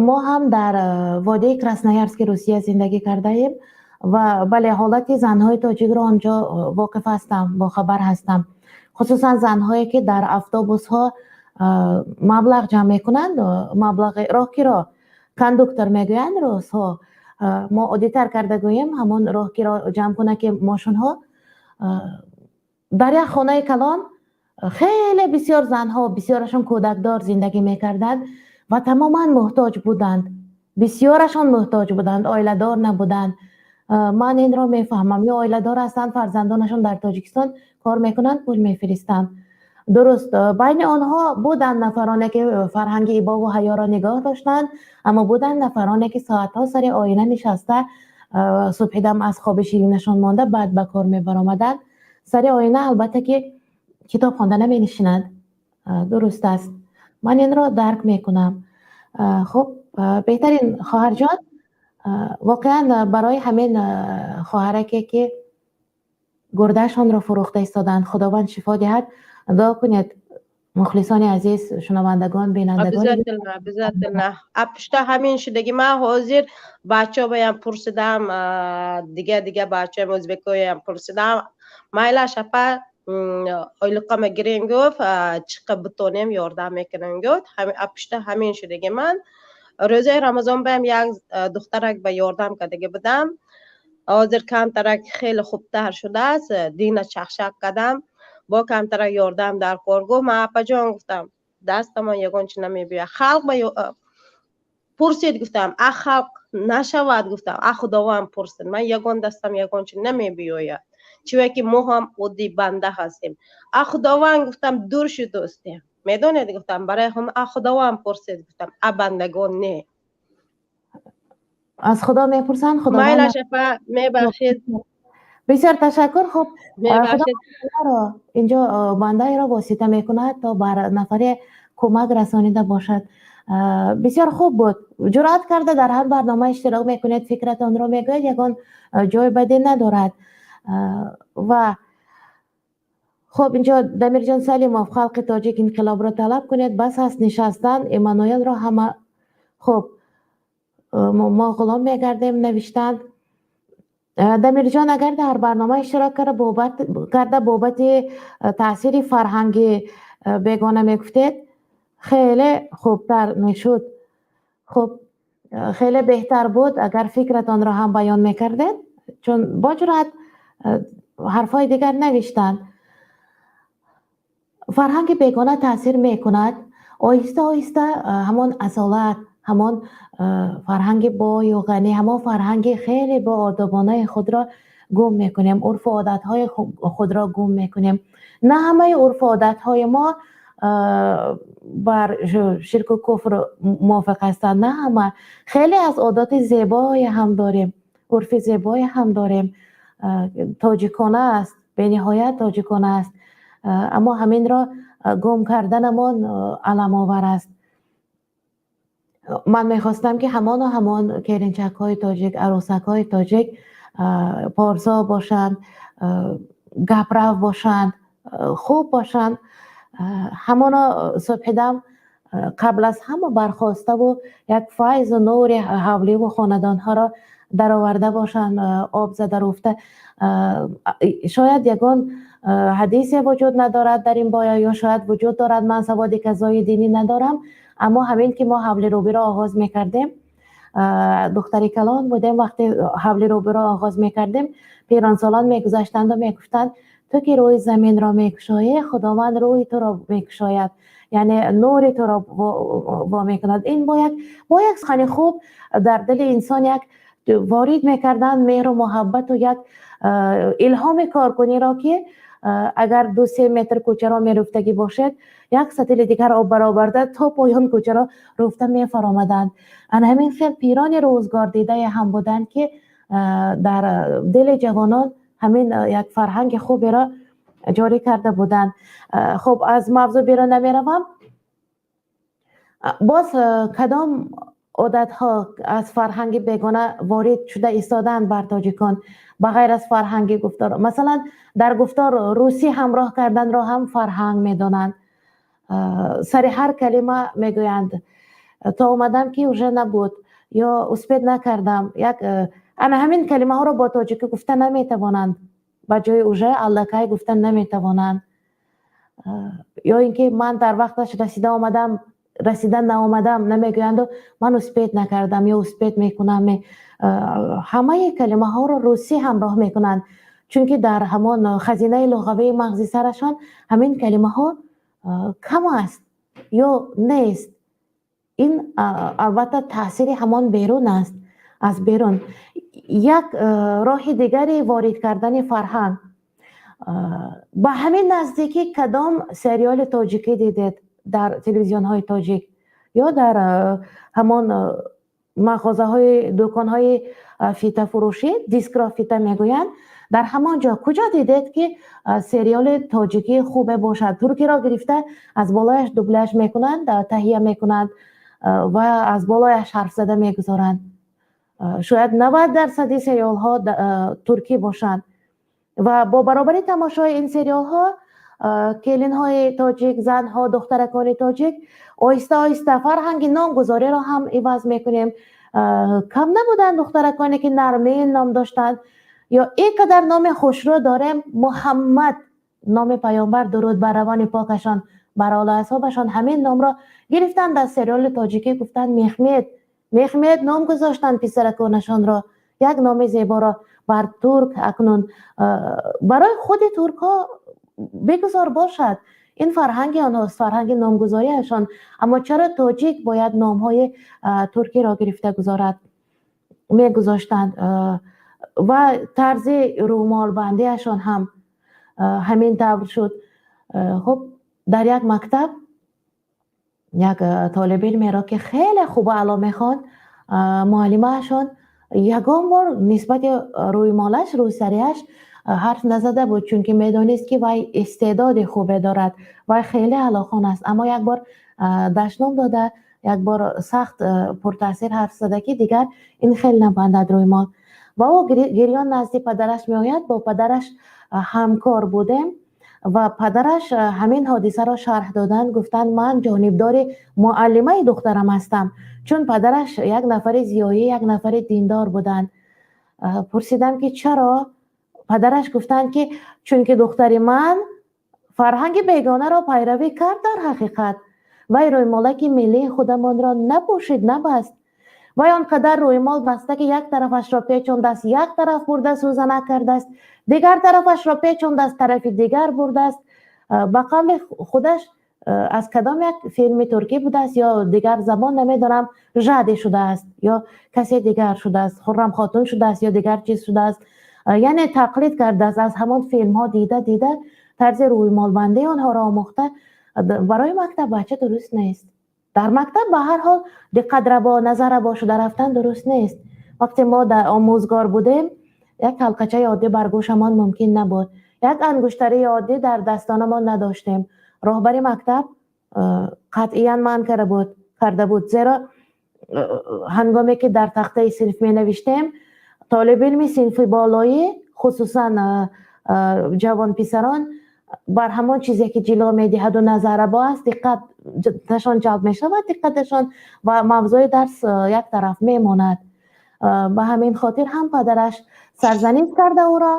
Speaker 1: Мо ҳам дар водии Красноярски Русия зиндагӣ кардаем ва бале, ҳолати занҳои тоҷикро онҷо воқиф ҳастам, бохабар ҳастам, хусусан занҳое, ки дар автобусҳо маблағ ҷамъ мекунанд, маблағи роҳкиро, кондуктор мегӯянд русҳо, мо оддитар карда гӯем, ҳамон роҳкиро ҷамъ кунад, ки мошинҳо. Дар як хонаи калон хеле бисёр занҳо, бисёрашон кӯдакдор, зиндагӣ мекарданд ва тамоман муҳтоҷ буданд. Бисёрашон муҳтоҷ буданд, оиладор набуданд. Ман инро мефаҳмам. Ё оиладор ҳастанд, фарзандонашон дар Тоҷикистон кор мекунанд, пул мефиристанд. Дуруст, байни онҳо буданд нафароне, ки фарҳанги ибову ҳаёро нигоҳ доштанд, аммо буданд нафароне, ки соатҳо сари оина нишаста, субҳидам аз хоби ширинашон монда, баъд ба кор мебаромаданд. Сари оина, албатта, ки китоб хонда наменишинанд. Дуруст аст, ман инро дарк мекунам. Хуб, беҳтарин, хоҳарҷон. Воқеан, барои ҳамин хоҳараке, ки гурдаашонро фурӯхта истоданд, Худованд шифо диҳад, дуо кунед, мухлисони азиз, шунавандагон, бинандагон.
Speaker 3: Обязательно, обязательно. А пушта ҳамин шудаги. Ман ҳозир бачаҳоям пурсидам, дига дига бачаҳоям, ӯзбекоям пурсидам. Майлаш, апа, ойлиқама гирем, гуфт, чиқа битонем, ёрдам мекунем, гуфт. Пушта ҳамин шудаги. Ман рӯзаи Рамазон баям як духтарак ба ёрдам кардаги будам. Ҳозир камтарак хеле хубтар шудааст. Дина чақчақ кардам, бо камтарак ёрдам дар кор, гуфт. Ман, апаҷон, гуфтам, дастамон ягон чи намебиёяд. Халқ ба пурсид, гуфтам, а халқ нашавад, гуфтам, а Худованд пурсид. Ман ягон дастам ягон чи намебиёяд, чунки ки мо ҳам оддӣ банда ҳастем. А Худованд, гуфтам, дур шудостем, медонед, гуфтам, барои ҳам а Худованд пурсид, гуфтам, а бандагон не.
Speaker 1: Аз Худо мепурсанд, Худованд.
Speaker 3: Майлаш, апа, мебахшед.
Speaker 1: Бисёр ташаккур. Хуб,
Speaker 3: мебахшед.
Speaker 1: Инҷо бандаеро восита мекунад, то бар нафаре кӯмак расонида бошад. Бисёр хуб буд, ҷуръат карда дар ҳар барнома иштирок мекунед, фикратонро мегӯед, ягон ҷои бадӣ надорад. Ва хуб, инҷо Дамирҷон Салимов: «Халқи тоҷик, инқилобро талаб кунед, бас аст нишастан, Эммануэлро ҳама хуб, мо ғулом мегардем», навиштанд. Дамирҷон, агар дар барнома иштирок карда, бобати таъсири фарҳанги бегона мегуфтед, хеле хубтар мешуд. Хуб, хеле беҳтар буд, агар фикратонро ҳам баён мекардед, чун бо ҷуръат ҳарфҳои дигар навиштанд. Фарҳанги бегона таъсир мекунад. Оҳиста оҳиста ҳамон асолат, ҳамон фарҳанги бою ғанӣ, ҳамон фарҳанги хеле боодобонаи худро гум мекунем, урфу одатҳои худро гум мекунем. На ҳамаи урфу одатҳои мо бар ширку куфр мувофиқ ҳастанд, на ҳама. Хеле аз одоти зебое ҳам дорем, урфи зебое ҳам дорем, тоҷикона аст, бениҳоят тоҷикона аст, аммо ҳаминро гум карданамон аламовар аст. Ман мехостам, ки ҳамону ҳамон келинчакҳои тоҷик, арӯсакҳои тоҷик порсо бошанд, гаправ бошанд, хуб бошанд, ҳамоно субҳидам қабл аз ҳама бархоставу як файзу нури ҳавливу хонадонҳоро дароварда бошанд, об зада руфта. Шояд ягон ҳадисе вуҷуд надорад дар ин боя ё шояд вуҷуд дорад, ман саводи казои динӣ надорам, аммо ҳамин ки мо ҳавлирӯбиро оғоз мекардем, духтари калон будем, вақте ҳавлирӯбиро оғоз мекардем, пиронсолон мегузаштанду мегуфтанд: «Ту ки рӯи заминро мекушоӣ, Худованд рӯи туро мекушояд, яъне нури туро во мекунад». Ин бо як сухани хуб дар дили инсон як ворид мекарданд меҳру муҳаббату як илҳоми коркуниро, ки агар 2-3 метр кӯчаро мерӯфтагӣ бошед, як сатили дигар об бароварда, то поён кӯчаро рӯфта мефаромаданд. Ана ҳамин хел пирони рӯзгордидае ҳам буданд, ки дар дили ҷавонон ҳамин як фарҳанги хуберо ҷорӣ карда буданд. Хуб, аз мавзӯъ берун намеравам. Боз кадом одатҳо аз фарҳанги бегона ворид шуда истоданд бар тоҷикон, ба ғайр аз фарҳанги гуфтор? Масалан, дар гуфтор русӣ ҳамроҳ карданро ҳам фарҳанг медонанд. Сари ҳар калима мегӯянд: «То омадам, ки уже набуд» ё «успеть накардам». Як ана ҳамин калимаҳоро бо тоҷикӣ гуфта наметавонанд. Ба ҷои уже аллакай гуфта наметавонанд. Ё ин ки «ман дар вақташ расида омадам», «расида наомадам» намегӯянду «ман успеть накардам» ё «успеть мекунам». Ҳамаи калимаҳоро русӣ ҳамроҳ мекунанд, чунки дар ҳамон хазинаи луғавии мағзи сарашон ҳамин калимаҳо кам аст ё нест. Ин албатта таъсири ҳамон берун аст, аз берун. Як роҳи дигари ворид кардани фарҳанг: ба ҳамин наздикӣ кадом сериали тоҷикӣ дидед дар телевизионҳои тоҷик ё дар ҳамон мағозаҳои, дуконҳои фитафурӯшӣ, дискро фита мегӯянд, дар ҳамон ҷо куҷо дидед, ки сериали тоҷикӣ хубе бошад? Туркиро гирифта, аз болояш дубляж мекунанд, таҳия мекунанд. Ва аз болояш ҳарф зада мегузоранд. Шояд 90 дарсади сериалҳо туркӣ бошанд ва бо баробари тамошои ин сериалҳо келинҳои тоҷик, занҳо, духтаракони тоҷик оҳиста оҳиста фарҳанги номгузориро ҳам иваз мекунем. Кам набуданд духтараконе, ки Нармин ном доштанд, ё ин қадар номи хушрӯ дорем, Муҳаммад, номи паёмбар, дуруд бар равони покашон, бар олу асҳобашон, ҳамин номро гирифтанд аз сериали тоҷикӣ, гуфтанд Мехмед, Мехмед ном гузоштанд писараконашонро, як номи зеборо бар турк. Акнун барои худи туркҳо бигузор бошад, ин фарҳанги онҳост, фарҳанги номгузориашон, аммо чаро тоҷик бояд номҳои туркиро гирифта гузорад, мегузоштанд? Ва тарзи рӯмолбандиашон ҳам ҳамин тавр шуд. Хуб, дар як мактаб як толиби илмеро, ки хеле хубу аъло мехонд, муаллимаашон ягон бор нисбати рӯймолаш, рӯсариаш ҳарф назада буд, чунки медонист, ки вай истеъдоди хубе дорад, вай хеле аълохон аст. Аммо як бор дашном дода, як бор сахт пуртаъсир ҳарф зада, ки дигар ин хел набандад рӯймол. Ва ӯ гирён назди падараш меояд. Бо падараш ҳамкор будем ва падараш ҳамин ҳодисаро шарҳ доданд, гуфтанд: «Ман ҷонибдори муаллимаи духтарам ҳастам», чун падараш як нафари зиёӣ, як нафари диндор буданд. Пурсидам, ки чаро? Падараш гуфтанд, ки чунки духтари ман фарҳанги бегонаро пайравӣ кард, дар ҳақиқат вай рӯймолаки миллии худамонро напӯшид, набаст. Вай он қадар рӯймол баста, ки як тарафашро печондааст, як тараф бурда сӯзанак кардааст, дигар тарафашро печондааст, тарафи дигар бурдааст. Ба қавли худаш, аз кадом як филми туркӣ будааст ё дигар забон, намедонам, Жади шудааст ё касе дигар шудааст, Хуррам Хотун шудааст ё дигар чиз шудааст, яъне тақлид кардааст, аз ҳамон филмҳо дида дида тарзи рӯймолбандии онҳоро омӯхта. Барои мактаб бача дуруст нест. Дар мактаб ба ҳар ҳол диққатрабо, назаррабо шуда рафтан дуруст нест. Вақте мо дар омӯзгор будем, як ҳалқачаи оддӣ бар гӯшамон мумкин набуд, як ангуштарии оддӣ дар дастонамон надоштем. Роҳбари мактаб қатъиян манъ карда буд, зеро ҳангоме ки дар тахтаи синф менавиштем, толибилми синфи болоӣ, хусусан ҷавонписарон, бар ҳамон чизе, ки ҷило медиҳаду назаррабо аст, диққаташон ҷалб мешавад, диққаташон ва мавзӯи дарс як тараф мемонад. Ба ҳамин хотир ҳам падараш сарзаниш карда ӯро.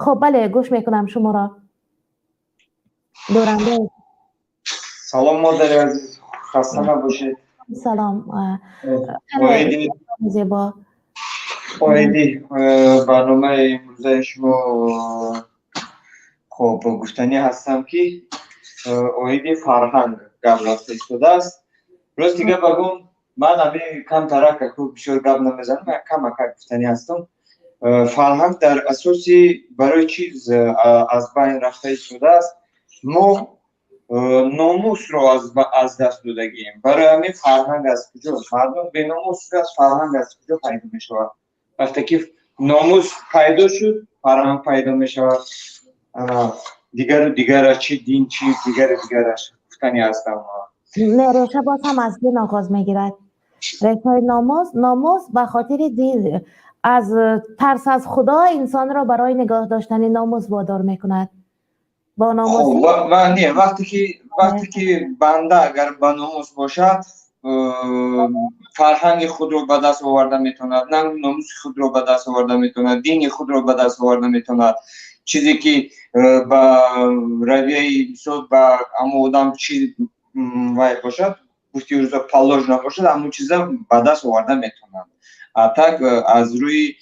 Speaker 1: Хуб, бале, гӯш мекунам шуморо, доранда.
Speaker 4: Салом, модари азиз, хаста набошед.
Speaker 1: Салом, зебо.
Speaker 4: Оиди барномаи имрӯзаи шумо, хоб, гуфтанӣ ҳастам, ки оиди фарҳанг гап рафта истодааст. Рости гап багум, ман ами камтарак бисёр гап намезанам, камакак гуфтанӣ ҳастам. Фарҳанг дар асоси барои чиз аз байн рафта истодааст? Мо номусро аз даст додагием. Барои ҳамин фарҳанг аз куҷо? Мардум беномус аз фарҳанг аз куҷо пайдо мешавад? Вақте ки номус пайдо шуд, фарҳанг пайдо мешавад. Дигару дигараш, чи дин, чи дигару дигараш гуфтанӣ ҳастам.
Speaker 1: Не, реша боз ҳам аз дин оғоз мегирад. Решаи номус, номус ба хотири дин, аз тарс аз Худо инсонро барои нигоҳ доштани номус водор мекунад. Бо номус.
Speaker 4: Не, вақте ки банда агар ба номус бошад, фарҳанги худро ба даст оварда метавонад, номуси худро ба даст оварда метавонад, дини худро ба даст оварда метавонад. Чизе ки ба равияи, мисол, ба ҳамон одам чи вай бошад, гуфти рӯза, положено бошад, ҳамон чиза ба даст оварда метавонад. А так аз рӯи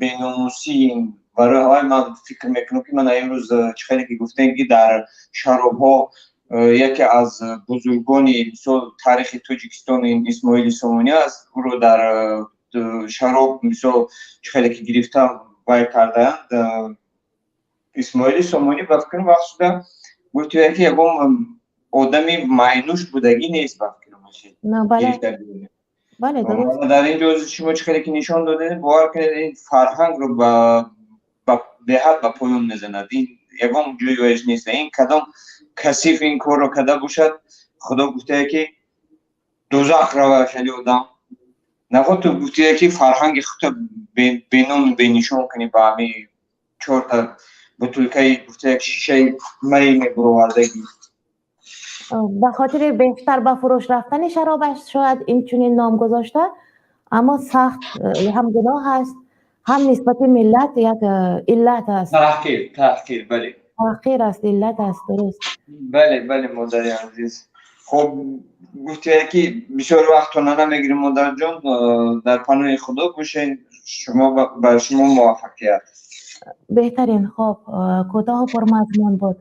Speaker 4: беномусӣ, барои ҳавай ман фикр мекунам, ки ман имрӯз чӣ хеле ки гуфтем, ки дар шаробҳо яке аз бузургони, мисол, таърихи Тоҷикистон Исмоили Сомонӣ аст, ӯро дар шароб, мисол, чӣ хеле ки гирифта вай кардаанд. Исмоили Сомонӣ, ба фикрам, вақт шуда гуфти, ки ягон одами майнӯш будагӣ нест, ба фикрам. Дар ин ҷо шумо чӣ хеле ки нишон додед, бовар кунед, ин фарҳангро беҳад ба поён мезанад. Ин ягон ҷои вайш нест. Ин кадом касиф ин корро карда бошад. Худо гуфтае ки дӯзах рава хеле одам. Наход ту гуфтие ки фарҳанги худто беному бенишон кунӣ ба ҳами чорта бутулкаи гуфта як шишаи май мебуровардагӣ.
Speaker 1: Ба хотири бештар ба фурӯш рафтани шаробаш шояд инчунин ном гузошта, аммо сахт ҳам гуноҳ аст, ҳам нисбати миллат як иллат аст.
Speaker 4: Таҳқир, таҳқир, бале.
Speaker 1: Таҳқир аст, иллат аст, дуруст.
Speaker 4: Бале, бале, модари азиз. Хуб, гуфтие ки бисёр вақтона намегирем, модарҷон, дар паноҳи Худо бошед, шумо ба шумо муваффақият.
Speaker 1: Беҳтарин. Хоб, кӯтоҳу пурмазмун буд.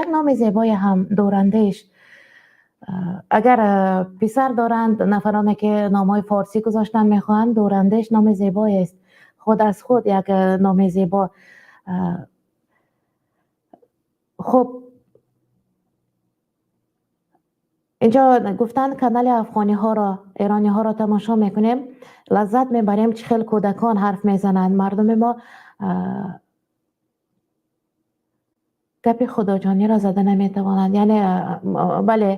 Speaker 1: Як номи зебое ҳам, Дурандеш. Агар писар доранд нафароне ки номҳои форсӣ гузоштан мехоҳанд, Дурандеш номи зебоест, худ аз худ як номи зебо. Хуб, инҷо гуфтанд канали афғониҳоро, эрониҳоро тамошо мекунем, лаззат мебарем, чӣ хел кӯдакон ҳарф мезананд. Мардуми мо гапи худоҷониро зада наметавонанд. Яъне бале,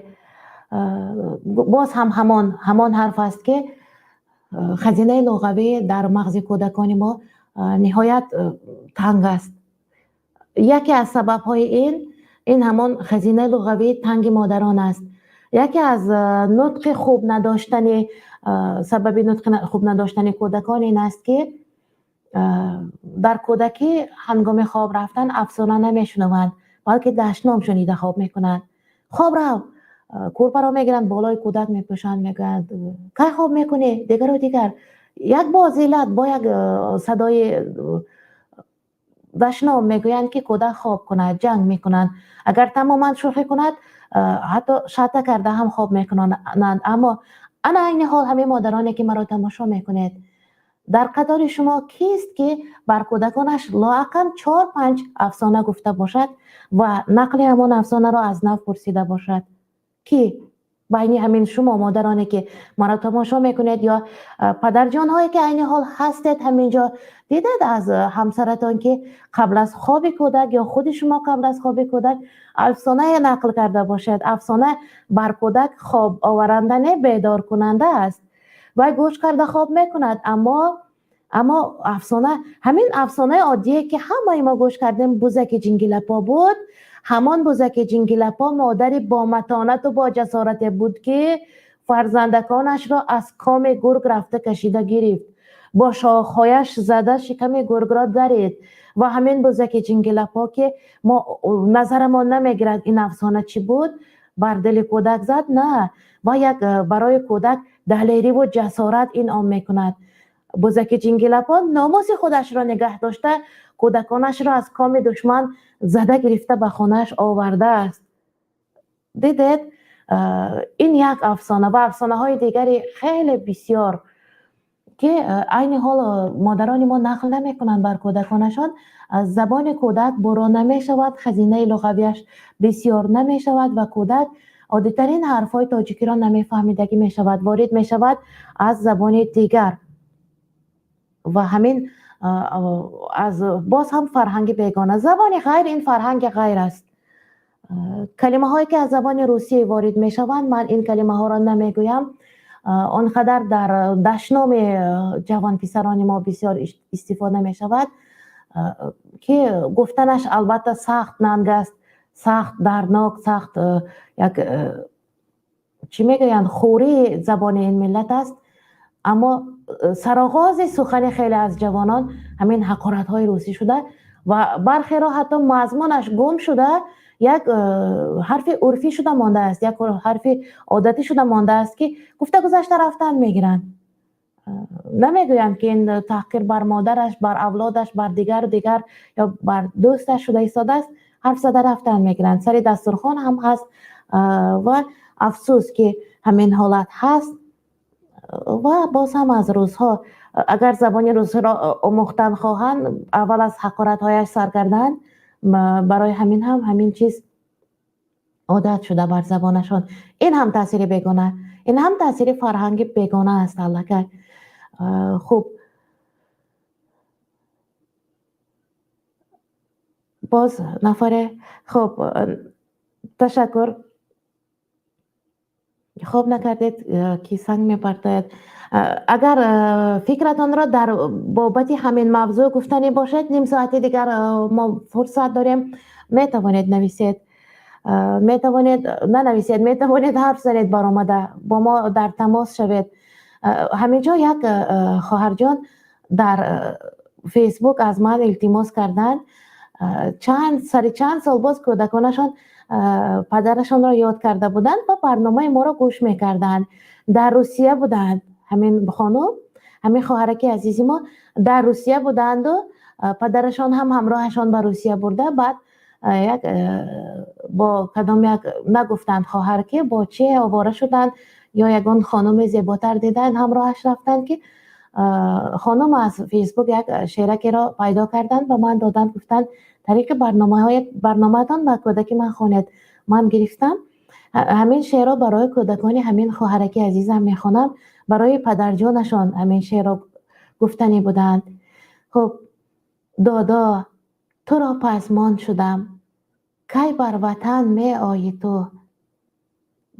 Speaker 1: боз ҳам ҳамон ҳарф аст ки хазинаи луғавӣ дар мағзи кӯдакони мо ниҳоят танг аст. Яке аз сабабҳои ин ҳамон хазинаи луғавии танги модарон аст. Яке аз нутқи хуб надоштани, сабаби нутқи хуб надоштани кӯдакон ин аст ки дар кӯдакӣ ҳангоми хоб рафтан афсона намешунаванд, балки дашном шунида хоб мекунанд. Хоб рав, кӯрпаро мегиранд, болои кӯдак мепӯшанд, мегӯянд кай хоб мекунӣ, дигару дигар. Як бозилат бо як садои дашном мегӯянд ки кӯдак хоб кунад, ҷанг мекунанд. Агар тамоман шӯхӣ кунад, ҳатто шата карда ҳам хоб мекунанд. Аммо ана айни ҳол ҳамин модароне ки маро тамошо мекунед, дар қатори шумо кист ки бар кӯдаконаш лоақал 4-5 афсона гуфта бошад ва нақли ҳамон афсонаро аз нав пурсида бошад? Ки байни ҳамин шумо модароне ки маро тамошо мекунед ё падарҷонҳое ки айни ҳол ҳастед ҳаминҷо, дидед аз ҳамсаратон ки қабл аз хоби кӯдак ё худи шумо қабл аз хоби кӯдак афсонае нақл карда бошед? Афсона бар кӯдак хоб оваранда не, бедоркунанда аст. Вай гӯш карда хоб мекунад, аммо афсона, ҳамин афсонаи оддие ки ҳамаи мо гӯш кардем, бузаки ҷингилапо буд. Ҳамон бузаки ҷингилапо модари бо матонату бо ҷасорате буд ки фарзандаконашро аз коми гург рафта кашида гирифт, бо шохҳояш зада шиками гургро дарид. Ва ҳамин бузаки ҷингилапо ки мо назарамон намегирад ин афсона чӣ буд, бар дили кӯдак зад, на, ва як барои кӯдак далериву ҷасорат инъом мекунад. Бузаки ҷингилапо номуси худашро нигаҳ дошта, кӯдаконашро аз коми душман зада гирифта ба хонааш овардааст. Дидед, ин як афсона ва афсонаҳои дигари хеле бисёр ки айни ҳол модарони мо нақл намекунанд бар кӯдаконашон. Аз забони кӯдак буро намешавад, хазинаи луғавиаш бисёр намешавад ва кӯдак оддитарин ҳарфҳои тоҷикиро намефаҳмидагӣ мешавад, ворид мешавад аз забони дигар. Ва ҳамин аз боз ҳам фарҳанги бегона, забони ғайр, ин фарҳанги ғайр аст. Калимаҳое ки аз забони русӣ ворид мешаванд, ман ин калимаҳоро намегӯям, он қадар дар дашноми ҷавонписарони мо бисёр истифода мешавад ки гуфтанаш албатта сахт нанг аст, сахт дарднок, сахт як чӣ мегӯянд, хӯрии забони ин миллат аст. Аммо сароғози сухани хеле аз ҷавонон ҳамин ҳақоратҳои русӣ шуда ва бархеро ҳатто мазмунаш гум шуда, як ҳарфи урфӣ шуда мондааст, як ҳарфи одатӣ шуда мондааст ки гуфта гузашта рафтан мегиранд. Намегӯянд ки ин таҳқир бар модараш, бар авлодаш, бар дигару дигар ё бар дӯсташ шуда истодааст, ҳарф зада рафтан мегиранд. Сари дастурхон ҳам ҳаст ва афсӯс ки ҳамин ҳолат ҳаст. Ва боз ҳам аз рӯзҳо агар забони русиро омӯхтан хоҳанд, аввал аз ҳақоратҳояш сар карданд. Барои ҳамин ҳам ҳамин чиз одат шуда бар забонашон. Ин ҳам таъсири бегона, ин ҳам таъсири фарҳанги бегона аст аллакай. Хуб, боз нафаре, хуб, ташаккур. Интихоб накардед, ки санг мепартояд. Агар фикратонро дар бобати ҳамин мавзӯъ гуфтанӣ бошед, ним соати дигар мо фурсат дорем, метавонед нависед, метавонед нанависед, метавонед ҳарф занед, баромада бо мо дар тамос шавед. Ҳамин ҷо як хоҳарҷон дар Фейсбук аз ман илтимос карданд. Чанд сари чанд сол боз кӯдаконашон падарашонро ёд карда буданд ва барномаи моро гӯш мекарданд. Дар Русия буданд ҳамин хонум, ҳамин хоҳараки азизи мо дар Русия буданду падарашон ҳам ҳамроҳашон ба Русия бурда. Баъд як бо кадом як, нагуфтанд хоҳар, ки бо чӣ овора шуданд ё ягон хонуми зеботар диданд, ҳамроҳаш рафтанд, ки хонум аз Фейсбук як шеъракеро пайдо карданд, ба ман доданд, гуфтанд: «Тариқи барномаатон ба кӯдаки ман хонед». Ман гирифтам, ҳамин шеърро барои кӯдакони ҳамин хоҳараки азизам мехонам. Барои падарҷонашон ҳамин шеърро гуфтанӣ буданд. Хуб: додо, туро пазмон шудам, кай бар ватан меоӣ ту?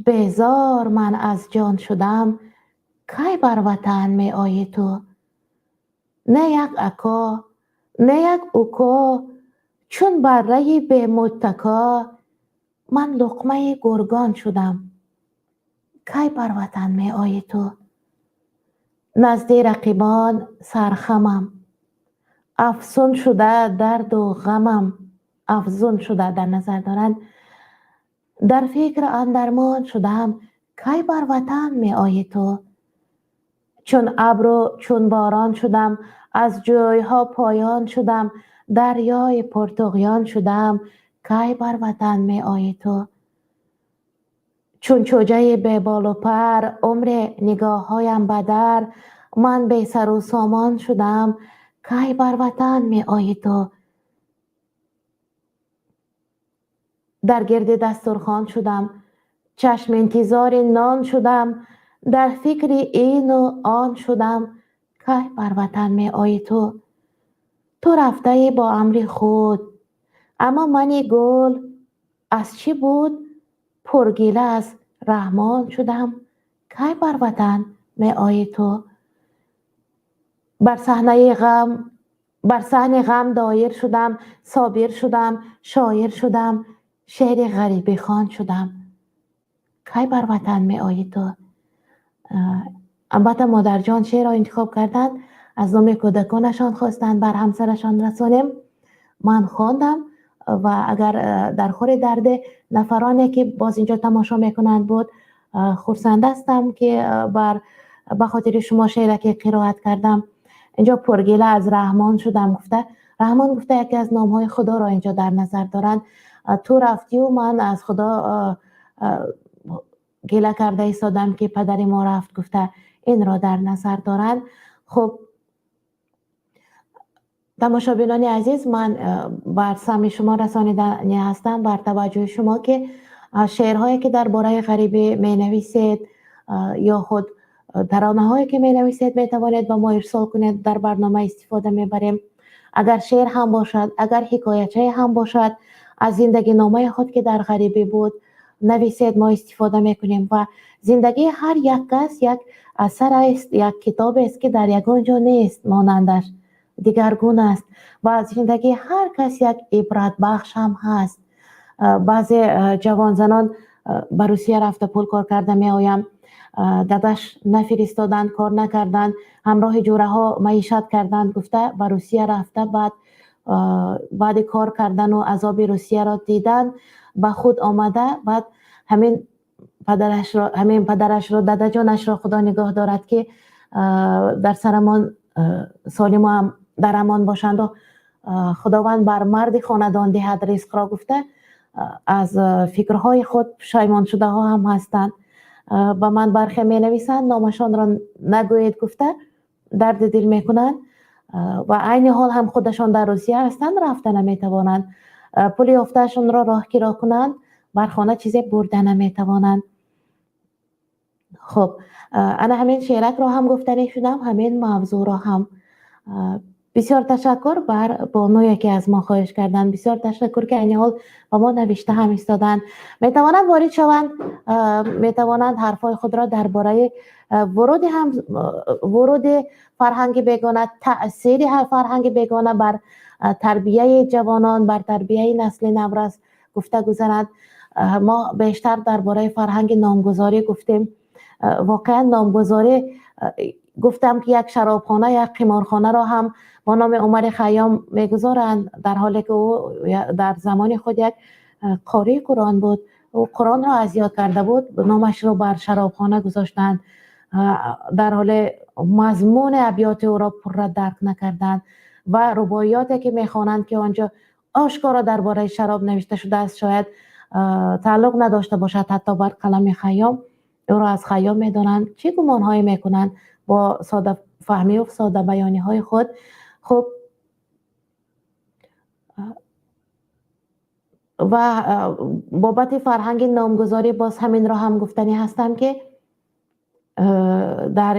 Speaker 1: Безор ман аз ҷон шудам, кай бар ватан меоӣ ту? Не як ако, не як уко, чун барраи бемуттако, ман луқмаи гургон шудам, кай бар ватан меоӣ ту? Назди рақибон сархамам, афзун шуда дарду ғамам, афзун шуда дар назар доранд, дар фикр андармон шудам, кай бар ватан меоӣ ту? Чун абру чун борон шудам, аз ҷӯйҳо поён шудам, дарёи пуртуғён шудам, кай бар ватан меоӣ ту? Чун чӯҷаи беболу пар, умре нигоҳҳоям ба дар, ман бесару сомон шудам, кай бар ватан меоӣ ту? Дар гирди дастурхон шудам, чашм интизори нон шудам, дар фикри ину он шудам, кай бар ватан меоӣ ту? Ту рафтаӣ бо амри худ, аммо мани гул аз чӣ буд, пургила аз раҳмон шудам, кай бар ватан меоӣ ту? Бар саҳнаи ғам, бар саҳни ғам доир шудам, собир шудам, шоир шудам, шеъри ғарибихон шудам, кай бар ватан меоӣ ту? Албатта, модарҷон шеърро интихоб карданд, аз номи кӯдаконашон хостанд бар ҳамсарашон расонем. Ман хондам ва агар дар хӯри дарде нафароне ки боз инҷо тамошо мекунанд буд, хурсанд ҳастам, ки бар ба хотири шумо шеъраке қироат кардам. Инҷо пургила аз раҳмон шудам гуфта, раҳмон гуфта яке аз номҳои худоро инҷо дар назар доранд. Ту рафтию ман аз худо гила карда истодам, ки падари мо рафт гуфта, инро дар назар доранд. Хуб, тамошобинони азиз, ман бар самъи шумо расонидани ҳастам, бар таваҷҷӯҳи шумо, ки шеърҳое ки дар бораи ғарибӣ менависед ё худ таронаҳое ки менависед, метавонед ба мо ирсол кунед, дар барнома истифода мебарем. Агар шеър ҳам бошад, агар ҳикоячае ҳам бошад, аз зиндагиномаи худ ки дар ғарибӣ буд, нависед, мо истифода мекунем. Ва зиндагии ҳар як кас як асар аст, як китобест, ки дар ягон ҷо нест монандаш, дигаргун аст ва зиндагии ҳар кас як ибратбахш ҳам ҳаст. Баъзе ҷавонзанон ба Русия рафта пул кор карда меоянд, дадаш нафиристоданд, кор накарданд, ҳамроҳи ҷӯраҳо маишат карданд гуфта, ба Русия рафта, баъд баъди кор кардану азоби Русияро дидан, ба худ омада, баъд ҳамин падарашро, дадаҷонашро худо нигоҳ дорад, ки дар сарамон солиму дар амон бошанду худованд бар марди хонадон диҳад ризқро гуфта, аз фикрҳои худ пушаймоншудаҳо ҳам ҳастанд. Ба ман бархе менависанд, номашонро нагӯед гуфта, дарди дил мекунанд ва айни ҳол ҳам худашон дар Русия ҳастанд, рафта наметавонанд, пули ёфтаашонро роҳкиро кунанд, бар хона чизе бурда наметавонанд. Хуб, ана ҳамин шеъракро ҳам гуфтанӣ шудам, ҳамин мавзӯъро ҳам. Бисёр ташаккур бар бонуе ки аз мо хоҳиш карданд. Бисёр ташаккур, ки айни ҳол ба мо навишта ҳам истоданд. Метавонанд ворид шаванд. метавонанд ҳарфҳои худро дар бораи вуруди фарҳанги бегона, таъсири фарҳанги бегона бар тарбияи ҷавонон, бар тарбияи насли наврас гуфта гузаранд. Мо бештар дар бораи фарҳанги номгузорӣ гуфтем. Воқеан номгузорӣ, гуфтам ки як шаробхона, як қиморхонаро ҳам бо номи Умари Хайём мегузоранд, дар ҳоле ки ӯ дар замони худ як қории Қуръон буд. Ӯ Қуръонро аз ёд карда буд, номашро бар шаробхона гузоштанд, дар ҳоле мазмуни абёти ӯро пурра дарк накарданд ва рубоиёте ки мехонанд, ки он ҷо ошкоро дар бораи шароб навишта шудааст, шояд тааллуқ надошта бошад ҳатто бар қалами Хайём. Ӯро аз Хайём медонанд, чӣ гумонҳое мекунанд бо содафаҳмию содабаёниҳои худ. Хуб, ва бобати фарҳанги номгузорӣ боз ҳаминро ҳам гуфтанӣ ҳастам, ки дар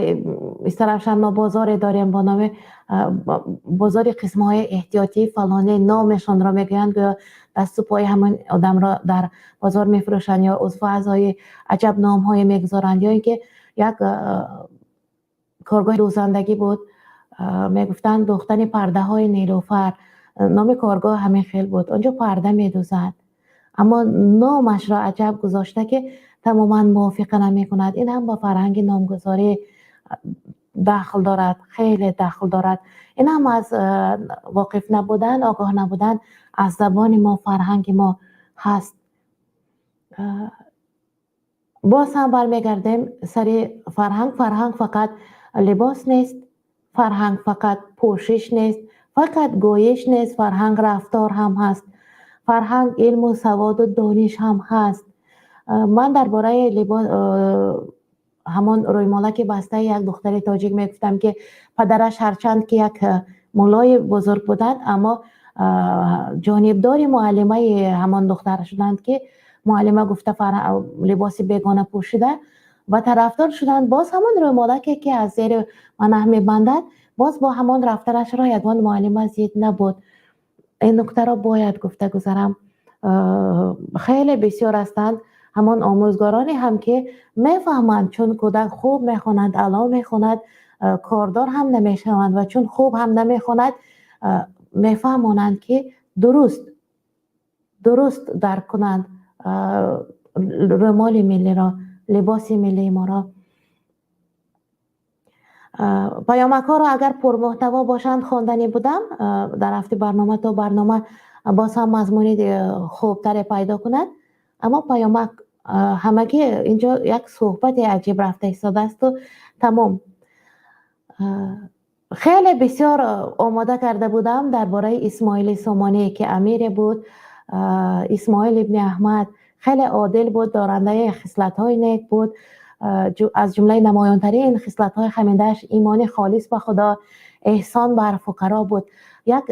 Speaker 1: Истаравшан мо бозоре дорем бо номи бозори қисмҳои эҳтиётии фалоне. Номешонро мегӯянд, гӯё дасту пои ҳамон одамро дар бозор мефурӯшанд ё узву аъзои аҷаб номҳое мегузоранд. Ё ин ки як коргоҳи дӯзандагӣ буд, мегуфтанд дӯхтани пардаҳои Нилуфар, номи коргоҳ ҳамин хел буд. Он ҷо парда медӯзад, аммо номашро аҷаб гузошта, ки тамоман мувофиқа намекунад. Ин ҳам ба фарҳанги номгузорӣ дахл дорад, хеле дахл дорад. Ин ҳам аз воқиф набудан, огоҳ набудан аз забони мо, фарҳанги мо ҳаст. Боз ҳам бармегардем сари фарҳанг. Фарҳанг фақат либос нест, фарҳанг фақат пӯшиш нест, фақат гӯиш нест, фарҳанг рафтор ҳам ҳаст, фарҳанг илму саводу дониш ҳам ҳаст. Ман дар бораи либос, ҳамон рӯймолаки бастаи як духтари тоҷик мегуфтам, ки падараш ҳарчанд ки як муллои бузург буданд, аммо ҷонибдори муаллимаи ҳамон духтар шуданд, ки муаллима гуфта либоси бегона пӯшида ва тарафдор шуданд. Боз ҳамон рӯймолаке, ки аз зери манаҳ мебандад, боз бо ҳамон рафтанашро ягон муаллима зид набуд. Ин нуктаро бояд гуфта гузарам. Хеле бисёр ҳастанд ҳамон омӯзгороне ҳам, ки мефаҳманд, чун кӯдак хуб мехонад, аъло мехонад, кордор ҳам намешаванд ва чун хуб ҳам намехонад, мефаҳмонанд, ки дуруст дарк кунанд рӯмоли миллиро, либоси миллии моро. Паёмакҳоро агар пурмуҳтаво бошанд, хонданӣ будам дар ҳафти барнома, то барнома боз ҳам мазмуни хубтаре пайдо кунад. Аммо паёмак ҳамагӣ инҷо як суҳбати аҷиб рафта истодаасту тамом. Хеле бисёр омода карда будам дар бораи Исмоили Сомонӣ, ки амире буд, Исмоил ибни Аҳмад, хеле одил буд, дорандаи хислатҳои нек буд. Аз ҷумлаи намоёнтарин хислатҳои ҳамидааш имони холис ба Худо, эҳсон бар фуқаро буд. Як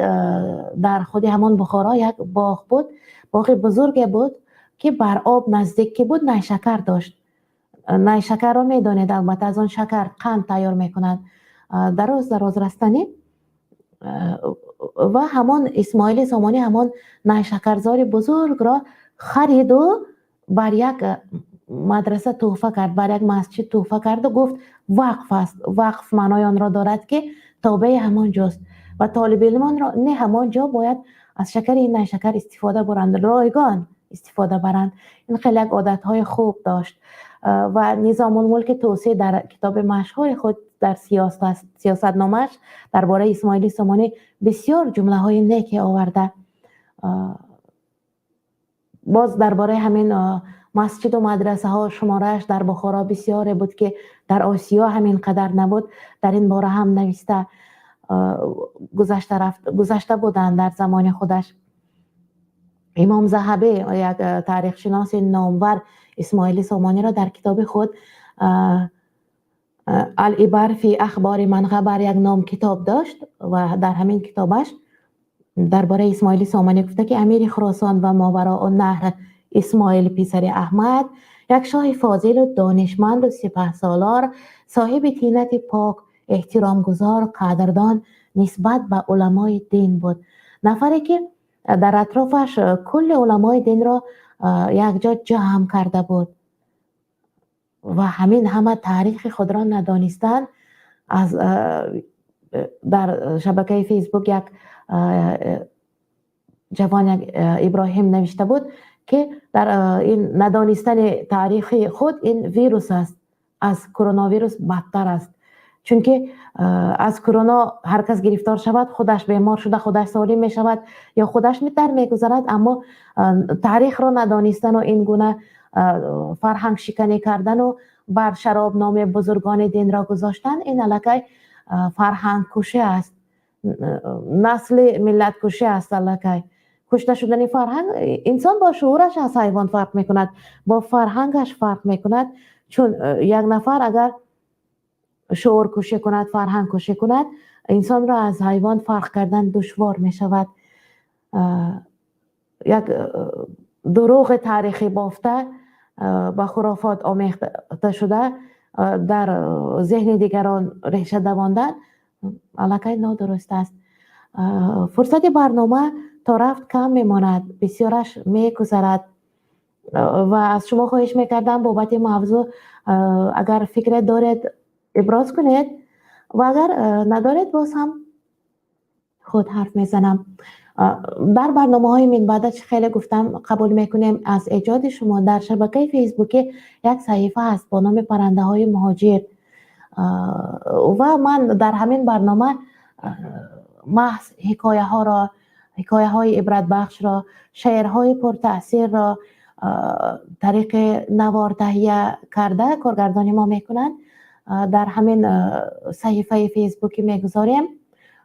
Speaker 1: дар худи ҳамон Бухоро як боғ буд, боғи бузурге буд, ки бар об наздик ки буд, найшакар дошт. Найшакарро медонед албатта, аз он шакар, қанд тайёр мекунанд. Дароз дароз растанӣ. Ва ҳамон Исмоили Сомонӣ ҳамон найшакарзори бузургро хариду бар як мадраса туҳфа кард, бар як масҷид туҳфа карду гуфт, вақф аст. Вақф маънои онро дорад, ки тобеи ҳамон ҷост ва толибилмонро не ҳамон ҷо бояд аз шакари ин найшакар истифода буранд, ройгон истифода баранд. Ин хеле як одатҳои хуб дошт. Ва Низомулмулки Тӯсӣ дар китоби машҳури худ, дар сиёсатномааш, дар бораи Исмоили Сомонӣ бисёр ҷумлаҳои неке оварда. Боз дар бораи ҳамин масҷиду мадрасаҳо, шуморааш дар Бухоро бисёре буд, ки дар Осиё ҳамин қадар набуд, дар ин бора ҳам нависта гузашта буданд дар замони худаш. Имом Заҳабӣ, як таърихшиноси номвар, Исмоили Сомониро дар китоби худ «Ал-Ибар фи ахбори ман ғабар» як ном китоб дошт ва дар ҳамин китобаш дар бораи Исмоили Сомонӣ гуфта, ки амири Хуросон ва Мовароуннаҳр Исмоил писари Аҳмад як шоҳи фозилу донишманду сипаҳсолор, соҳиби тинати пок, эҳтиромгузор, қадрдон нисбат ба уламои дин буд. Нафаре, ки дар атрофаш кулли уламои динро якҷо ҷамъ карда буд. Ва ҳамин ҳама таърихи худро надонистан аз дар шабакаи Фейсбук як ҷавон, як Иброҳим навишта буд, ки дар ин надонистани таърихи худ ин вирус аст, аз коронавирус бадтар аст, чунки аз корона ҳар кас гирифтор шавад, худаш бемор шуда, худаш солим мешавад ё худаш дар мегузарад. Аммо таърихро надонистану ин гуна фарҳангшиканӣ кардану бар шароб номи бузургони динро гузоштан, ин аллакай фарҳангкушӣ аст, насли миллаткушӣ аст. Аллакай кушта шудани фарҳанг. Инсон бо шуураш аз ҳайвон фарқ мекунад, бо фарҳангаш фарқ мекунад, чун як нафар агар шууркушӣ кунад, фарҳангкушӣ кунад, инсонро аз ҳайвон фарқ кардан душвор мешавад. Як дурӯғи таърихӣ бофта, ба хурофот омехта шуда, дар зеҳни дигарон реша давондан аллакай нодуруст аст. Фурсати барнома то рафт кам мемонад, бисёраш мегузарад ва аз шумо хоҳиш мекардам, бобати мавзӯъ агар фикре доред, иброз кунед ва агар надоред, боз ҳам худ ҳарф мезанам. Дар барномаҳои минбаъда, чӣ хеле гуфтам, қабул мекунем аз эҷоди шумо. Дар шабакаи Фейсбукӣ як саҳифа ҳаст бо номи «Паррандаҳои муҳоҷир» ва ман дар ҳамин барнома маҳз ҳикояҳоро, ҳикояҳои ибратбахшро, шеърҳои пуртаъсирро тариқи навор таҳия карда коргардони мо мекунанд, дар ҳамин саҳифаи Фейсбукӣ мегузорем.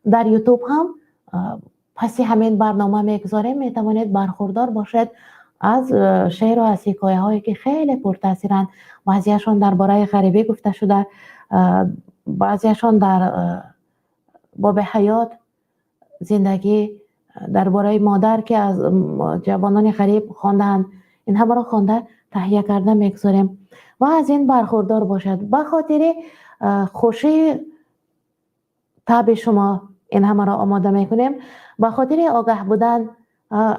Speaker 1: Дар Ютуб ҳам паси ҳамин барнома мегузорем. Метавонед бархурдор бошед аз шеъру аз ҳикояҳое, ки хеле пуртаъсиранд. Баъзеашон дар бораи ғарибӣ гуфта шуда, баъзеашон дар боби ҳаёт, зиндагӣ, дар бораи модар, ки аз ҷавонони ғариб хондаанд. Ин ҳамаро хонда, таҳия карда мегузорем ва аз ин бархурдор бошад. Ба хотири хушии таби шумо ин ҳамаро омода мекунем, ба хотири огаҳ будан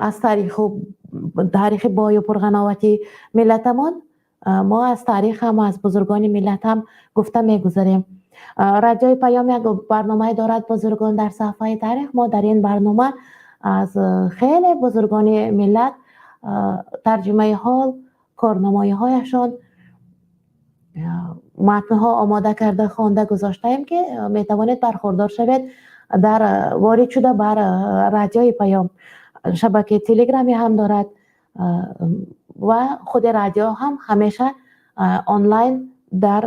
Speaker 1: аз таъриху таърихи бою пурғановати миллатамон. Мо аз таърих ҳам, аз бузургони миллат ҳам гуфта мегузарем. Радиои Паём як барномае дорад, «Бузургон дар саҳфаи таърих». Мо дар ин барнома аз хеле бузургони миллат тарҷумаи ҳол, корнамоиҳояшон матнҳо омода карда, хонда гузоштаем, ки метавонед бархурдор шавед дар ворид шуда бар Радиои Паём. Шабакаи Телеграме ҳам дорад ва худи радио ҳам ҳамеша онлайн, дар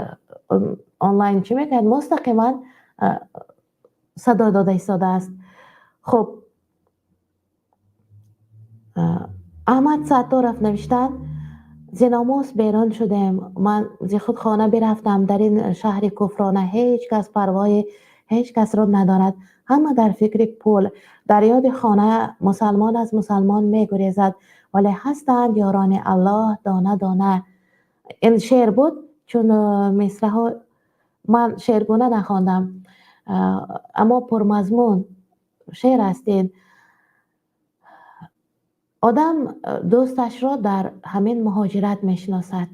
Speaker 1: онлайн, чӣ мегӯяд, мустақиман садо дода истодааст. Хуб, Аҳмад Сатторов навиштанд: «Зи номус берун шудем, ман зи худ хона бирафтам. Дар ин шаҳри куфрона ҳеҷ кас парвои ҳеҷ касро надорад, ҳама дар фикри пул. Дар ёди хона мусалмон аз мусалмон мегурезад, вале ҳастанд ёрони Аллоҳ дона дона». Ин шеър буд, чун мисраҳо ман шеъргуна нахондам, аммо пурмазмун шеър аст ин. Одам дӯсташро дар ҳамин муҳоҷират мешиносад.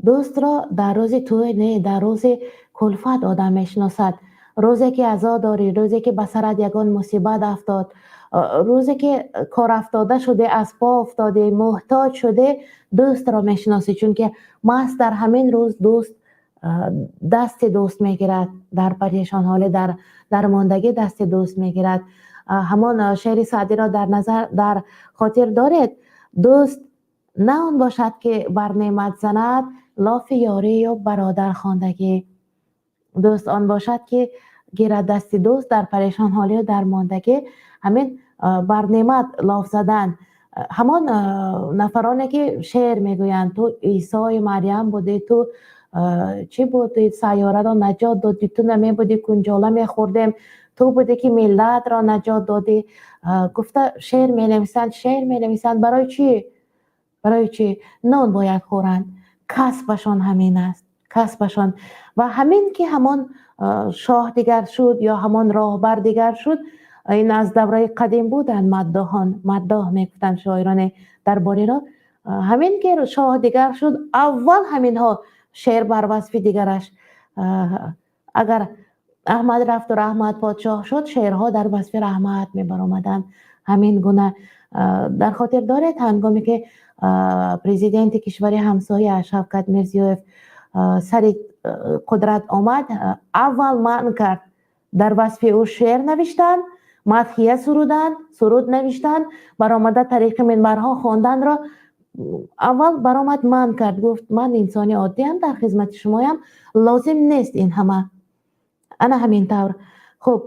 Speaker 1: Дӯстро дар рӯзи тӯй не, дар рӯзи кулфат одам мешиносад. Рӯзе ки азо дорӣ, рӯзе ки ба сарат ягон мусибат афтод, рӯзе ки корафтода шудӣ, аз по афтодӣ, муҳтоҷ шудӣ, дӯстро мешиносӣ, чунки маҳз дар ҳамин рӯз дӯст дасти дӯст мегирад. Дар парешонҳолӣ, дар дармондагӣ дасти дӯст мегирад. Ҳамон шеъри Саъдиро дар назар, дар хотир доред: «Дӯст на он бошад, ки бар неъмат занад лофи ёрӣ ё бародархондагӣ, дӯст он бошад, ки гирад дасти дӯст дар парешонҳолию дармондагӣ». Ҳамин бар неъмат лоф задан, ҳамон нафароне ки шеър мегӯянд: «Ту Исои Марьям будӣ, ту чӣ будӣ, сайёраро наҷот додӣ, ту намебудӣ, кунҷола мехӯрдем, ту будӣ, ки миллатро наҷот додӣ», гуфта шеър менависанд. Шеър менависанд барои чӣ? Барои чӣ? Нон бояд хӯранд, касбашон ҳамин аст, касбашон. Ва ҳамин ки ҳамон шоҳ дигар шуд ё ҳамон роҳбар дигар шуд, ин аз давраи қадим буданд маддоҳон, маддоҳ мегуфтанд шоирони дарбориро, ҳамин ки шоҳ дигар шуд, аввал ҳаминҳо Шеър бар васфи дигараш. Агар Аҳмад рафту Раҳмат подшоҳ шуд, шеърҳо дар васфи Раҳмат мебаромаданд. Ҳамин гуна дар хотир доред, ҳангоме ки президенти кишвари ҳамсоя Шавкат Мирзиёев сари қудрат омад, аввал манъ кард дар васфи ӯ шеър навиштан, мадҳия сурудан, суруд навиштан, баромада тариқи минбарҳо хонданро аввал баромад, манъ кард. Гуфт: «Ман инсони оддиам, дар хизмати шумоям, лозим нест ин ҳама». Ана ҳамин тавр. Хуб,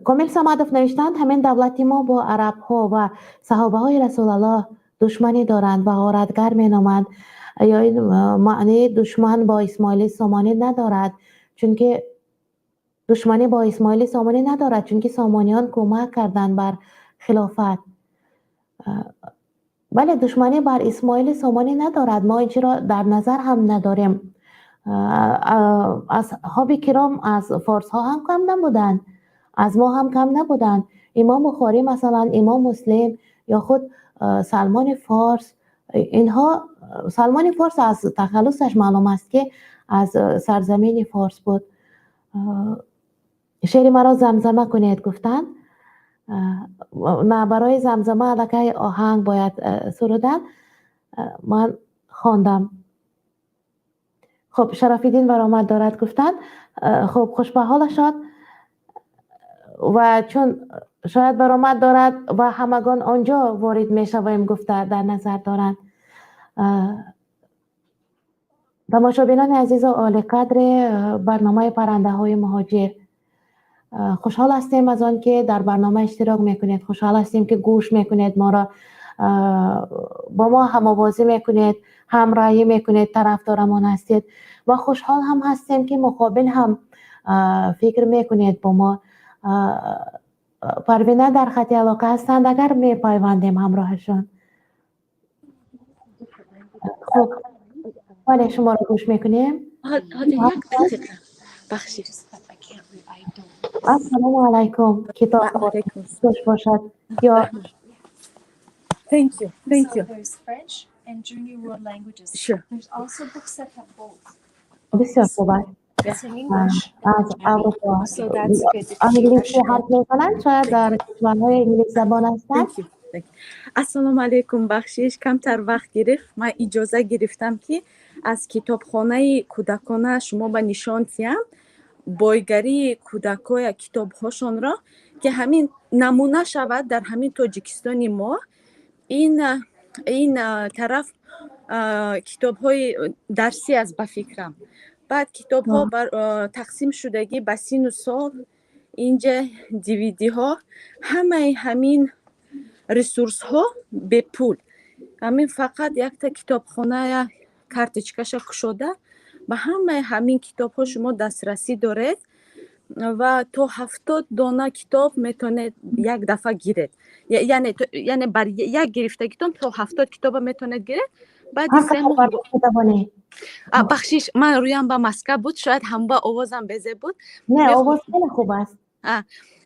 Speaker 1: Комил Самадов навиштанд: «Ҳамин давлати мо бо арабҳо ва саҳобаҳои Расулаллоҳ душманӣ доранд ва ғоратгар меноманд. Ё ин маънии душман бо Исмоили Сомонӣ надорад, чунки душманӣ бо Исмоили Сомонӣ надорад, чунки сомониён кӯмак карданд бар хилофат». Бале, душманӣ бар Исмоили Сомонӣ надорад, мо ин чиро дар назар ҳам надорем. Асҳоби киром аз форсҳо ҳам кам набуданд, аз мо ҳам кам набуданд. Имом Бухорӣ, масалан, Имом Муслим ё худ Салмони Форс. Инҳо, Салмони Форс аз тахаллусаш маълум аст, ки аз сарзамини Форс буд. «Шеъри маро замзама кунед», гуфтанд. На, барои замзама аллакай оҳанг бояд суруданд. Ман хондам. Хуб, Шарафиддин баромад дорад, гуфтанд. Хуб, хушбаҳолашон ва чун шояд баромад дорад ва ҳамагон онҷо ворид мешавем, гуфта дар назар доранд. Тамошобинони азизу олиқадри барномаи «Паррандаҳои муҳоҷир», хушҳол ҳастем аз он ки дар барнома иштирок мекунед, хушҳол ҳастем, ки гӯш мекунед моро, бо мо ҳамовозӣ мекунед, ҳамраҳӣ мекунед, тарафдорамон ҳастед ва хушҳол ҳам ҳастем, ки муқобил ҳам фикр мекунед бо мо. Парвина дар хати алоқа ҳастанд, агар мепайвандем ҳамроҳашон. Хуб, бале, шуморо гӯш мекунем.
Speaker 5: Як дақиқа, бахшид.
Speaker 1: Ассалому алайкум, китоб хуш бошад ё
Speaker 5: Thank you. Thank you.
Speaker 6: So there's French and Junior World Languages.
Speaker 5: Sure.
Speaker 6: There's also books that have both.
Speaker 1: بسیار خوب است.
Speaker 6: It's in English.
Speaker 1: از اروپا
Speaker 6: So that's good.
Speaker 1: انگلیسی حرف میزنند، شاید در کشورهای انگلیس زبان هستند.
Speaker 5: Thank you. Thank you. Ассалому алайкум, бахшиш, камтар вақт гирифт. Ман иҷоза гирифтам, ки аз китобхонаи кӯдакона шумо ба нишон диҳам бойгарии кӯдакоя, китобҳошонро, ки ҳамин намуна шавад дар ҳамин Тоҷикистони мо. Ин тараф китобҳои дарсӣ аст, ба фикрам. Баъд китобҳо тақсим шудагӣ ба сину сол. Инҷа DVD-ҳо, ҳамаи ҳамин ресурсҳо бепул. Ҳамин фақат якта китобхоная карточкаша кушода, ба ҳамаи ҳамин китобҳо шумо дастрасӣ доред ва то 70 дона китоб метавонед як дафъа гиред, яъне бар як гирифтагитон то 70 китоба метавонед гиред. Баъди 3 моҳ. Бахшиш, ман рӯям ба маска буд, шояд ҳамба овозам безеб буд.
Speaker 1: Не, овоз хеле хуб аст.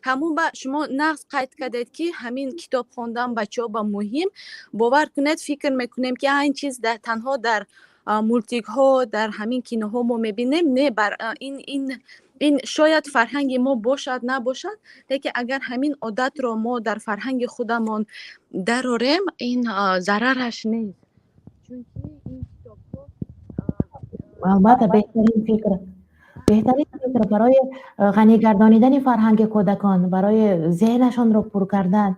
Speaker 5: Ҳамун ба шумо нағз қайд кардед, ки ҳамин китоб хондан бачаҳо ба муҳим. Бовар кунед, фикр мекунем, ки ин чиз танҳо дар мультикҳо, дар ҳамин киноҳо мо мебинем. Не, бар ин шояд фарҳанги мо бошад, набошад, лекин агар ҳамин одатро мо дар фарҳанги худамон дарорем, ин зарараш нест, чунки ин китобҳо
Speaker 1: Албатта, беҳтарин фикр, беҳтарин фикр барои ғанӣ гардонидани фарҳанги кӯдакон, барои зеҳнашонро пур кардан.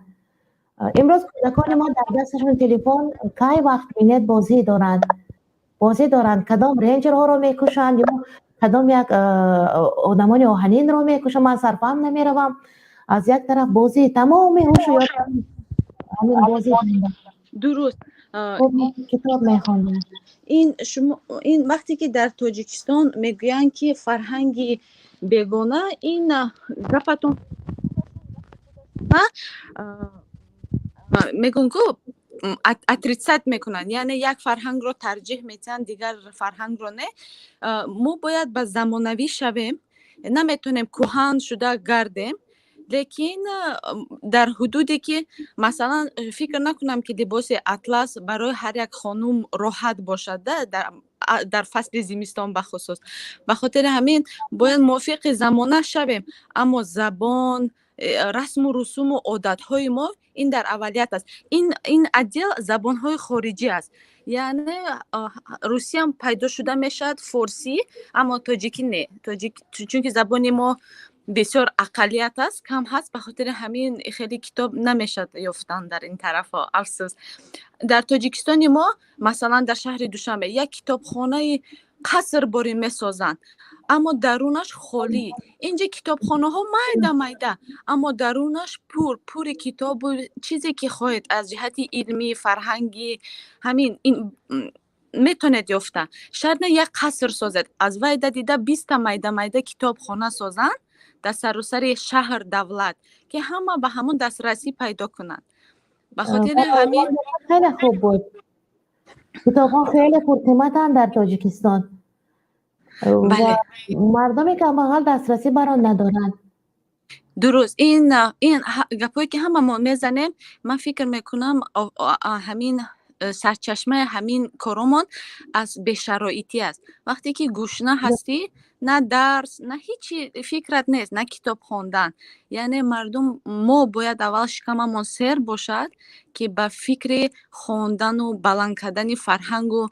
Speaker 1: Имрӯз кӯдакони мо дар дасташон телефон, кай вақт бинед, бозӣ доранд, бозӣ доранд. Кадом ренҷерҳоро мекушанд ё кадом як одамони оҳанинро мекушанд, ман сарфаҳм намеравам. Аз як тараф бозӣ, тамоми ҳушу ёд ҳамин бозӣ.
Speaker 5: Дуруст.
Speaker 1: Китоб мехондем.
Speaker 5: Ин шумо, ин вақте ки дар Тоҷикистон мегӯянд, ки фарҳанги бегона, ин гапатон мегӯн ку отрицать мекунанд, яъне як фарҳангро тарҷиҳ метиҳанд, дигар фарҳангро не. Мо бояд ба замонавӣ шавем, наметавонем кӯҳан шуда гардем. Лекин дар ҳудуде ки, масалан, фикр накунам, ки либоси атлас барои ҳар як хонум роҳат бошад дар фасли зимистон бахусус. Ба хотири ҳамин бояд мувофиқи замона шавем, аммо забон, расму русуму одатҳои мо ин дар аввалият аст. Ин отдел забонҳои хориҷӣ аст, яъне русиям пайдо шуда мешавад, форсӣ, аммо тоҷикӣ не. Тоҷик, чунки забони мо бисёр ақаллият аст, кам ҳаст, ба хотири ҳамин хеле китоб намешавад ёфтан дар ин тарафҳо, афсӯс. Дар Тоҷикистони мо, масалан, дар шаҳри Душанбе як китобхонаи қаср борӣ месозанд, аммо дарунаш холӣ. Инҷа китобхонаҳо майда майда, аммо дарунаш пур пури китобу чизе ки хоҳед, аз ҷиҳати илмӣ, фарҳангӣ, ҳамин ин метонед ёфта. Шарт не як қаср созед, аз вайда дида 20-та майда майда китобхона созанд дар саросари шаҳр, давлат, ки ҳама ба ҳамон дастрасӣ пайдо кунанд. Ба хотири ҳамин
Speaker 1: Хеле хуб буд. Китобҳо хеле пурқиматанд дар Тоҷикистон ва мардуми камбағал дастрасӣ бар он надоранд.
Speaker 5: Дуруст. Ин гапҳое ки ҳама мо мезанем, ман фикр мекунам, ҳамин сарчашмаи ҳамин коромон аз бешароитӣ аст. Вақте ки гушна ҳастӣ, на дарс, на ҳечи фикрат нест, на китоб хондан. Яъне мардум мо бояд аввал шикамамон сер бошад, ки ба фикри хондану баланд кардани фарҳангу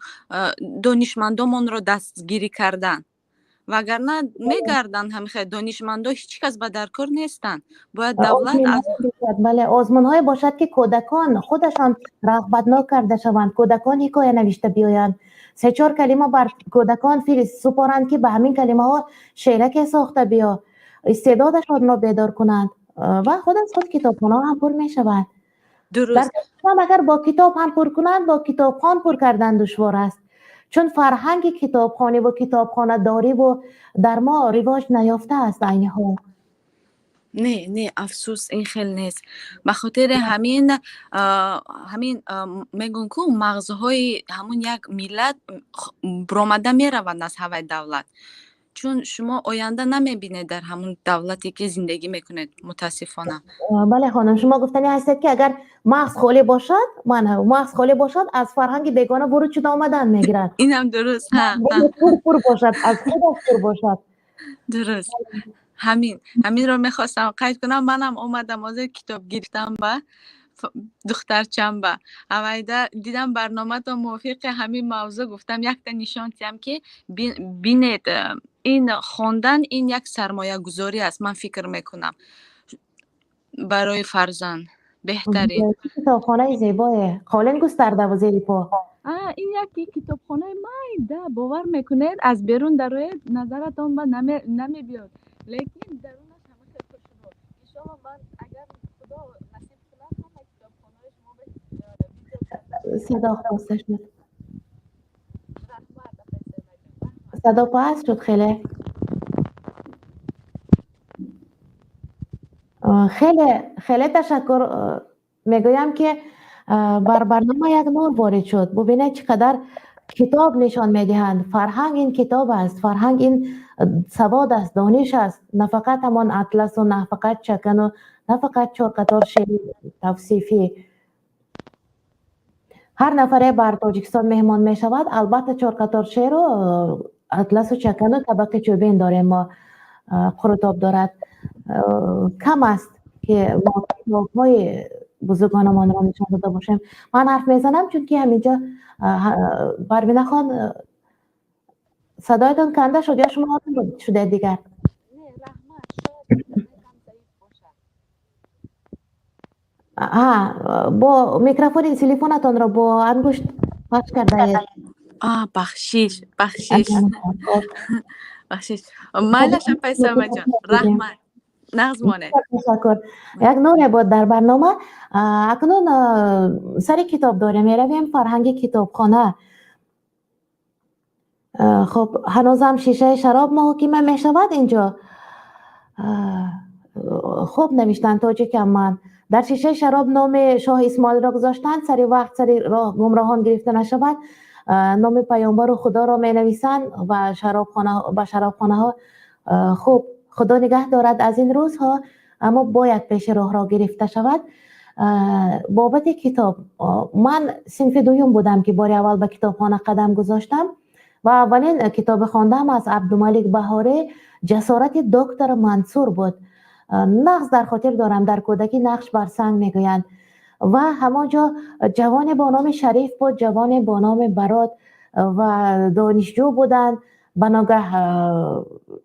Speaker 5: донишмандомонро дастгирӣ кардан. Вагарна мегарданд ҳамихел донишмандо, ҳеҷ кас ба даркор нестанд. Бояд давлат аз
Speaker 1: Бале, озмунҳое бошад, ки кӯдакон худашон рағбатнок карда шаванд, кӯдакон ҳикоя навишта биёянд, се чор калима бар кӯдакон супоранд, ки ба ҳамин калимаҳо шеъраке сохта биё, истеъдодашонро бедор кунанд ва худ аз худ китобхонаҳо ҳам пур мешавад.
Speaker 5: Дуруст.
Speaker 1: Агар бо китоб ҳам пур кунанд, бо китобхон пур кардан душвор аст, чун фарҳанги китобхониву китобхонадориву дар мо ривоҷ наёфтааст айни ҳол.
Speaker 5: Не, не, афсӯс, ин хел нест. Ба хотири ҳамин мегӯм, ку мағзҳои ҳамун як миллат биромада мераванд аз ҳаваи давлат, чун шумо оянда намебинед дар ҳамун давлате ки зиндагӣ мекунед, мутаассифона.
Speaker 1: Бале, хонум, шумо гуфтанӣ ҳастед, ки агар мағз холӣ бошад, ман мағз холӣ бошад, аз фарҳанги бегона воруд шуда омадан мегирад.
Speaker 5: Инам дуруст.
Speaker 1: Пур пур бошад, аз худаш пур бошад.
Speaker 5: Дуруст, ҳаминро мехостам қайд кунам. Манам омадам, ҳозир китоб гирифтам ба духтарчам, ба авайда дидам барномато мувофиқи ҳамин мавзӯъ, гуфтам, якта нишон диҳам, ки бинед, ин хондан ин як сармоягузорӣ аст, ман фикр мекунам, барои фарзанд беҳтарин.
Speaker 1: Китобхонаи зебое, қолин густардаву зери по.
Speaker 5: Ин яке китобхонаи майда, бовар мекунед, аз берун дароед, назаратон ба намебиёд, лекин дарунаш ҳама хел хушрӯ. Иншоалло, ман агар Худо насиб кунад, ҳама китобхонаҳои шумо видео карда.
Speaker 1: Садо хоста шуд.
Speaker 5: Раҳмат, апаи Саймаҷон, раҳмат.
Speaker 1: Садо паст шуд хеле. Хеле хеле ташаккур мегӯям, ки бар барнома як нур ворид шуд. Бубинед, чӣ қадар китоб нишон медиҳанд. Фарҳанг ин китоб аст, фарҳанг ин савод аст, дониш аст, на фақат ҳамон атласу, на фақат чакану, на фақат чорқатор шеъри тавсифӣ. Ҳар нафаре бар Тоҷикистон меҳмон мешавад, албатта, чорқатор шеъру атласу чакану табақи чӯбин дорем мо, қурутоб дорад. Кам аст, ки мо китобҳои бузургонамонро нишон дода бошем. Ман ҳарф мезанам, чунки ҳаминҷо Парвинахон, садоятон канда шуд ё шумо шудед дигар?
Speaker 5: Не, раҳмат, шояд интернетам заиф бошад.
Speaker 1: Бо микрофони телефонатонро бо ангушт пахш кардаед.
Speaker 5: Бахшиш, бахшиш, бахшиш. Майлаш, апаи Саймаҷон, раҳмат, нағз монед.
Speaker 1: Ташаккур, як нуре буд дар барнома. Акнун сари китобдорӣ меравем, фарҳанги китобхона. Хуб, ҳанӯзам шишаи шароб муҳокима мешавад инҷо. Хуб, навиштанд: тоҷикам ман. Дар шишаи шароб номи Шоҳ Исмоилро гузоштанд, сари вақт сари роҳ гумроҳон гирифта нашавад. Номи паёмбару Худоро менависанд ва ба шаробхонаҳо. Хуб, Худо нигаҳ дорад аз ин рӯзҳо. Аммо бояд пеши роҳро гирифта шавад. Бобати китоб, ман синфи дуюм будам, ки бори аввал ба китобхона қадам гузоштам ва аввалин китоби хондаам аз Абдумалик Баҳорӣ «Ҷасорати доктор Мансур» буд. Нағз дар хотир дорам, дар кӯдакӣ нақш бар санг мегӯянд. Ва ҳамон ҷо ҷавоне бо номи Шариф буд, ҷавоне бо номи Барот ва донишҷӯ буданд. Ба ногаҳ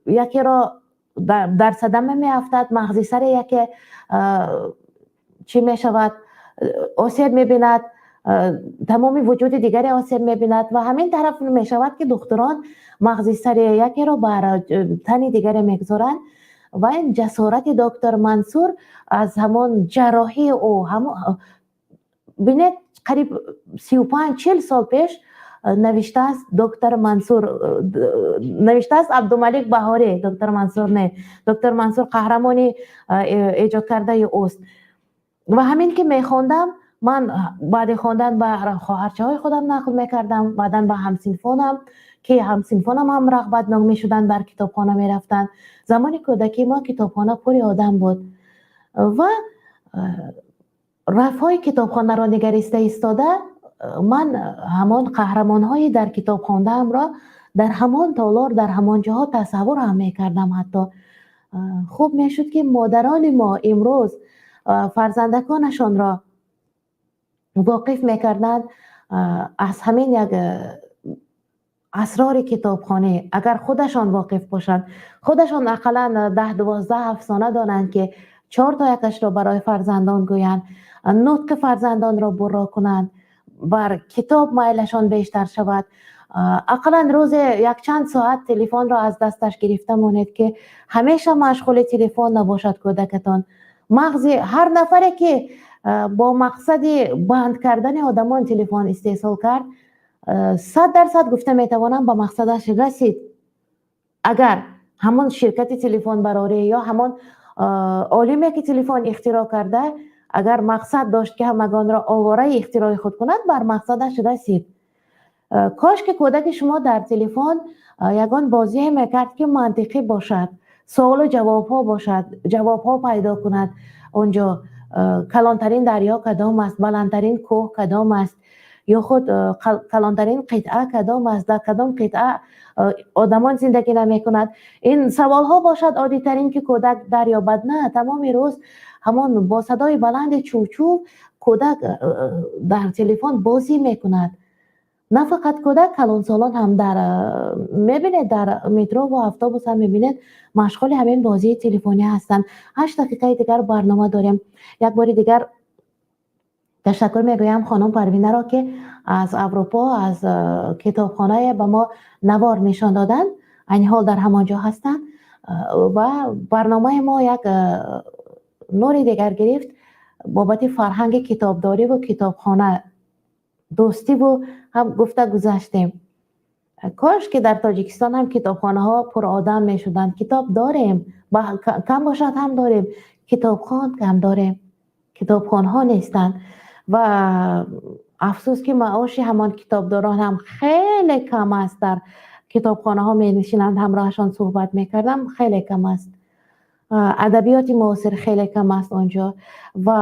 Speaker 1: якеро дар садама меафтад, мағзи сари яке чӣ мешавад, осеб мебинад, тамоми вуҷуди дигаре осеб мебинад ва ҳамин тараф мешавад, ки духтурон мағзи сари якеро бар тани дигаре мегузоранд. Ва ин ҷасорати доктор Мансур аз ҳамон ҷарроҳии ӯ, бинед, қариб 35-40 сол пеш навиштааст доктор Мансур, навиштааст Абдумалик Баҳорӣ, доктор Мансур не, доктор Мансур қаҳрамони эҷодкардаи ӯст. Ва ҳамин ки мехондам, ман баъди хондан ба хоҳарчаҳои худам нақл мекардам, баъдан ба ҳамсинфонам, ки ҳамсинфонам ҳам рағбатнок мешуданд, бар китобхона мерафтанд. Замони кӯдакии мо китобхона пури одам буд ва рафҳои китобхонаро нигариста истода, ман ҳамон қаҳрамонҳои дар китоб хондаамро дар ҳамон толор, дар ҳамон ҷоҳо тасаввур ҳам мекардам. Ҳатто хуб мешуд, ки модарони мо имрӯз фарзандаконашонро воқиф мекарданд аз ҳамин як асрори китобхонӣ. Агар худашон воқиф бошанд, худашон ақаллан 10-12 афсона донанд, ки чор то якашро барои фарзандон гӯянд, нутқи фарзандонро бурро кунанд, бар китоб майлашон бештар шавад. Ақаллан рӯзе якчанд соат телефонро аз дасташ гирифта монед, ки ҳамеша машғули телефон набошад кӯдакатон. Мағзи ҳар нафаре, ки бо мақсади банд кардани одамон телефон истеҳсол кард, 100% гуфта метавонам, ба мақсадаш расид. Агар ҳамон ширкати телефонбарорӣ ё ҳамон олиме, ки телефон ихтироъ карда, агар мақсад дошт, ки ҳамагонро овораи ихтирои худ кунад, бар мақсадаш расид. Кош ки кӯдаки шумо дар телефон ягон бозие мекард, ки мантиқӣ бошад, суолу ҷавобҳо бошад, ҷавобҳо пайдо кунад онҷо: калонтарин дарё кадом аст, баландтарин кӯҳ кадом аст, ё худ калонтарин қитъа кадом аст, дар кадом қитъа одамон зиндагӣ намекунад. Ин саволҳо бошад оддитарин, ки кӯдак дарёбад. На тамоми рӯз ҳамон бо садои баланди чув-чув кӯдак дар телефон бозӣ мекунад. На фақат кӯдак, калонсолон ҳам дар мебинед, дар метро ва автобус ҳам мебинед, машғули ҳамин бозии телефонӣ ҳастанд. 8 дақиқаи дигар барнома дорем. Як бори дигар ташаккур мегӯям хонум Парвинаро, ки аз Аврупо, аз китобхонае ба мо навор нишон доданд. Айни ҳол дар ҳамон ҷо ҳастанд ва барномаи мо як нури дигар гирифт бобати фарҳанги китобдориву китобхона дӯстиву ҳам гуфта гузаштем. Кош ки дар Тоҷикистон ҳам китобхонаҳо пуродам мешуданд. Китоб дорем, кам бошад ҳам дорем, китобхон кам дорем, китобхонҳо нестанд. Ва афсӯс, ки маоши ҳамон китобдорон ҳам хеле кам аст. Дар китобхонаҳо менишинанд, ҳамроҳашон суҳбат мекардам, хеле кам аст. Адабиёти муосир хеле кам аст онҷо. Ва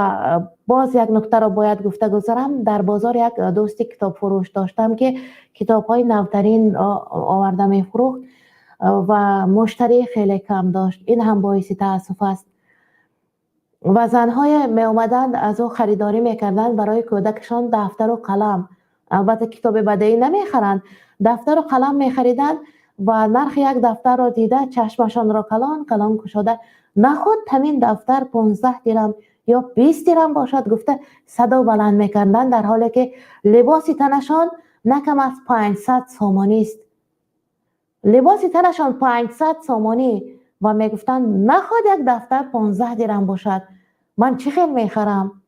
Speaker 1: боз як нуктаро бояд гуфта гузарам. Дар бозор як дӯсти китобфурӯш доштам, ки китобҳои навтаринро оварда мефурӯхт ва муштарӣ хеле кам дошт. Ин ҳам боиси таассуф аст. Ва занҳое меомаданд, аз ӯ харидорӣ мекарданд барои кӯдакашон дафтару қалам. Албатта, китоби бадеӣ намехаранд, дафтару қалам мехариданд ва нархи як дафтарро дида, чашмашонро калон калон кушода, «Наход ҳамин дафтар 15 дирам ё 20 дирам бошад?» гуфта садо баланд мекарданд, дар ҳоле ки либоси танашон на кам аз 500 сомонист. Либоси танашон 500 сомонӣ ва мегуфтанд: «Наход як дафтар 15 дирам бошад, ман чӣ хел мехарам?»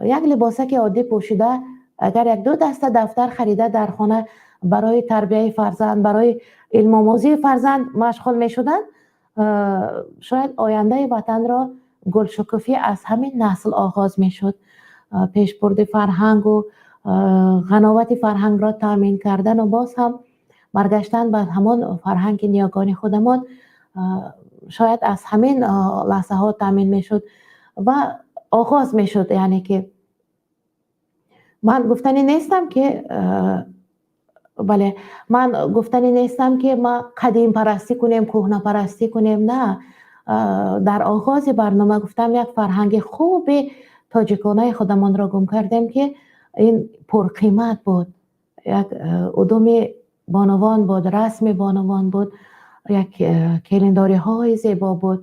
Speaker 1: Як либосаки оддӣ пӯшида, агар як ду даста дафтар харида, дар хона барои тарбияи фарзанд, барои илмомӯзии фарзанд машғул мешуданд, шояд ояндаи ватанро гулшукуфӣ аз ҳамин насл оғоз мешуд. Пешбурди фарҳангу ғановати фарҳангро таъмин кардану боз ҳам баргаштан ба ҳамон фарҳанги ниёгони худамон. Шояд аз ҳамин лаҳзаҳо таъмин мешуд ва оғоз мешуд. Яъне ки ман гуфтанӣ нестам, ки бале, ман гуфтанӣ нестам, ки ма қадимпарастӣ кунем, кӯҳнапарастӣ кунем. На, дар оғози барнома гуфтам, як фарҳанги хуби тоҷиконаи худамонро гум кардем, ки ин пурқимат буд, як удуми бонувон буд, расми бонувон буд, як келиндориҳои зебо буд.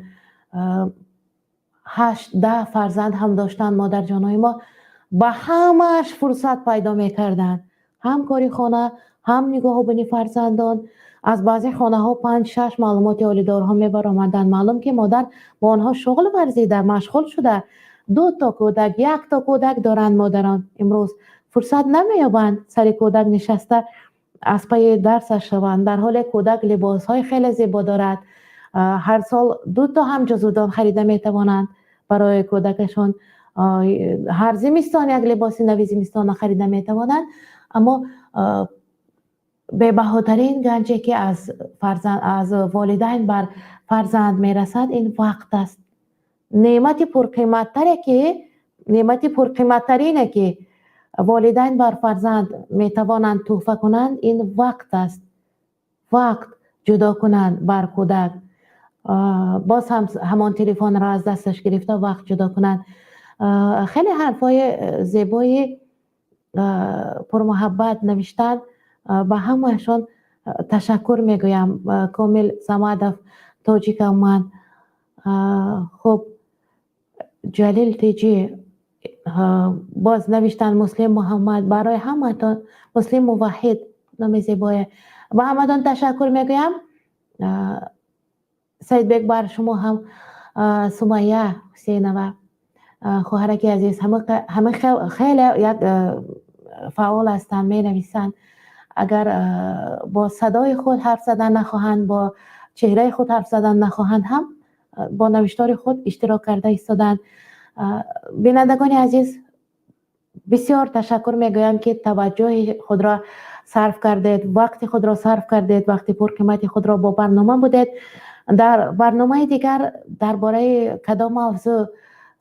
Speaker 1: 8-10 фарзанд ҳам доштанд модарҷонои мо, ба ҳамааш фурсат пайдо мекарданд: ҳам кори хона, ҳам нигоҳубини фарзандон. Аз баъзе хонаҳо панҷ, шаш маълумоти олидорҳо мебаромаданд. Маълум, ки модар бо онҳо шуғл варзида, машғул шуда. Ду то кӯдак, як то кӯдак доранд модарон имрӯз, фурсат намеёбанд сари кӯдак нишаста аз пайи дарсаш шаванд, дар ҳоле кӯдак либосҳои хеле зебо дорад. Ҳар сол ду то ҳам ҷузудон харида метавонанд барои кӯдакашон, ҳар зимистон як либоси нави зимистона харида метавонанд, аммо бебаҳотарин ганҷе, ки аз фарзанд, аз волидайн бар фарзанд мерасад, ин вақт аст. Неъмати пурқиматтаре ки, неъмати пурқиматтарине, ки волидайн бар фарзанд метавонанд тӯҳфа кунанд, ин вақт аст. Вақт ҷудо кунанд бар кӯдак, боз ҳам ҳамон телефонро аз дасташ гирифта, вақт ҷудо кунанд. Хеле ҳарфҳои зебои пурмуҳаббат навиштанд, ба ҳамаашон ташаккур мегӯям. Комил Самадов, тоҷикам ман. Хуб, Ҷалил Теҷӣ боз навиштанд, Муслим Муҳаммад, барои ҳаматон, Муслим Муваҳид, номи зебое, ба ҳаматон ташаккур мегӯям. Саидбек, бар шумо ҳам. Сумайя Ҳусейнова, хоҳараки азиз, ҳама хеле як фаъол ҳастанд, менависанд. Агар бо садои худ ҳарф задан нахоҳанд, бо чеҳраи худ ҳарф задан нахоҳанд ҳам, бо навиштори худ иштирок карда истоданд. Бинандагони азиз, бисёр ташаккур мегӯям, ки таваҷҷӯҳи худро сарф кардед, вақти худро сарф кардед, вақти пурқимати худро бо барнома будед. Дар барномаи дигар дар бораи кадом мавзӯъ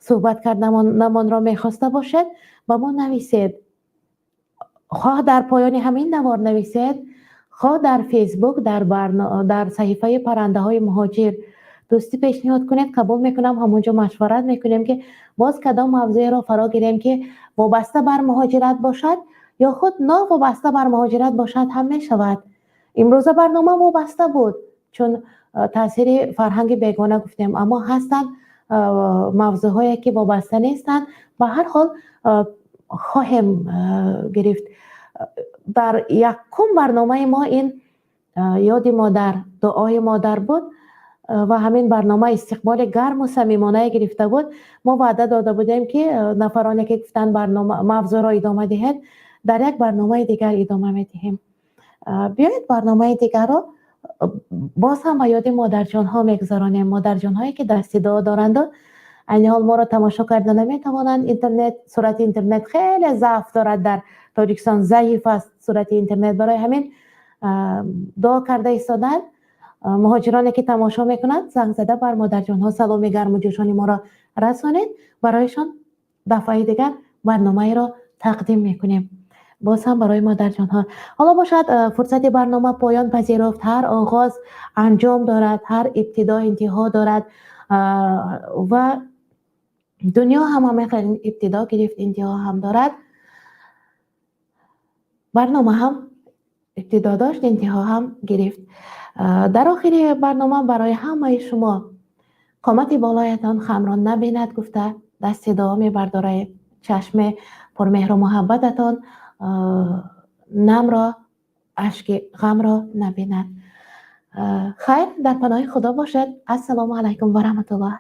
Speaker 1: суҳбат карданамонро мехоста бошед, ба мо нависед. Хоҳ дар поёни ҳамин навор нависед, хоҳ дар Фейсбук, дар саҳифаи Паррандаҳои муҳоҷир дӯстӣ пешниҳод кунед, қабул мекунам. Ҳамонҷо машварат мекунем, ки боз кадом мавзӯеро фаро гирем, ки вобаста бар муҳоҷират бошад ё худ новобаста бар муҳоҷират бошад ҳам мешавад. Имрӯза барнома вобаста буд, чун таъсири фарҳанги бегона гуфтем, аммо ҳастанд мавзӯъҳое, ки вобаста нестанд. Ба ҳар ҳол, хоҳем гирифт. Дар якум барномаи мо ин ёди модар, дуои модар буд ва ҳамин барнома истиқболи гарму самимонае гирифта буд. Мо ваъда дода будем, ки нафароне, ки гуфтанд барнома, мавзӯъро идома диҳед, дар як барномаи дигар идома медиҳем. Биёед, барномаи дигарро боз ҳам ба ёди модарҷонҳо мегузаронем, модарҷонҳое, ки дасти дуо доранду айни ҳол моро тамошо карда наметавонанд. Интернет, суръати интернет хеле заъф дорад дар Тоҷикистон, заиф аст суръати интернет, барои ҳамин дуо карда истоданд. Муҳоҷироне, ки тамошо мекунанд, занг зада бар модарҷонҳо саломи гарму ҷӯшони моро расонед. Барояшон дафъаи дигар барномаеро тақдим мекунем, боз ҳам барои модарҷонҳо. Ҳоло бошад, фурсати барнома поён пазируфт. Ҳар оғоз анҷом дорад, ҳар ибтидо интиҳо дорад ва дунё ҳам ҳамин хел ибтидо гирифт, интиҳо ҳам дорад. Барнома ҳам ибтидо дошт, интиҳо ҳам гирифт. Дар охири барнома барои ҳамаи шумо қомати болоятон хамро набинад гуфта, дасти дуо мебардорем. Чашми пурмеҳру муҳаббататон намро, ашки ғамро набинад. Хайр, дар паноҳи Худо бошед. Ассалому алайкум ва раҳматуллоҳ.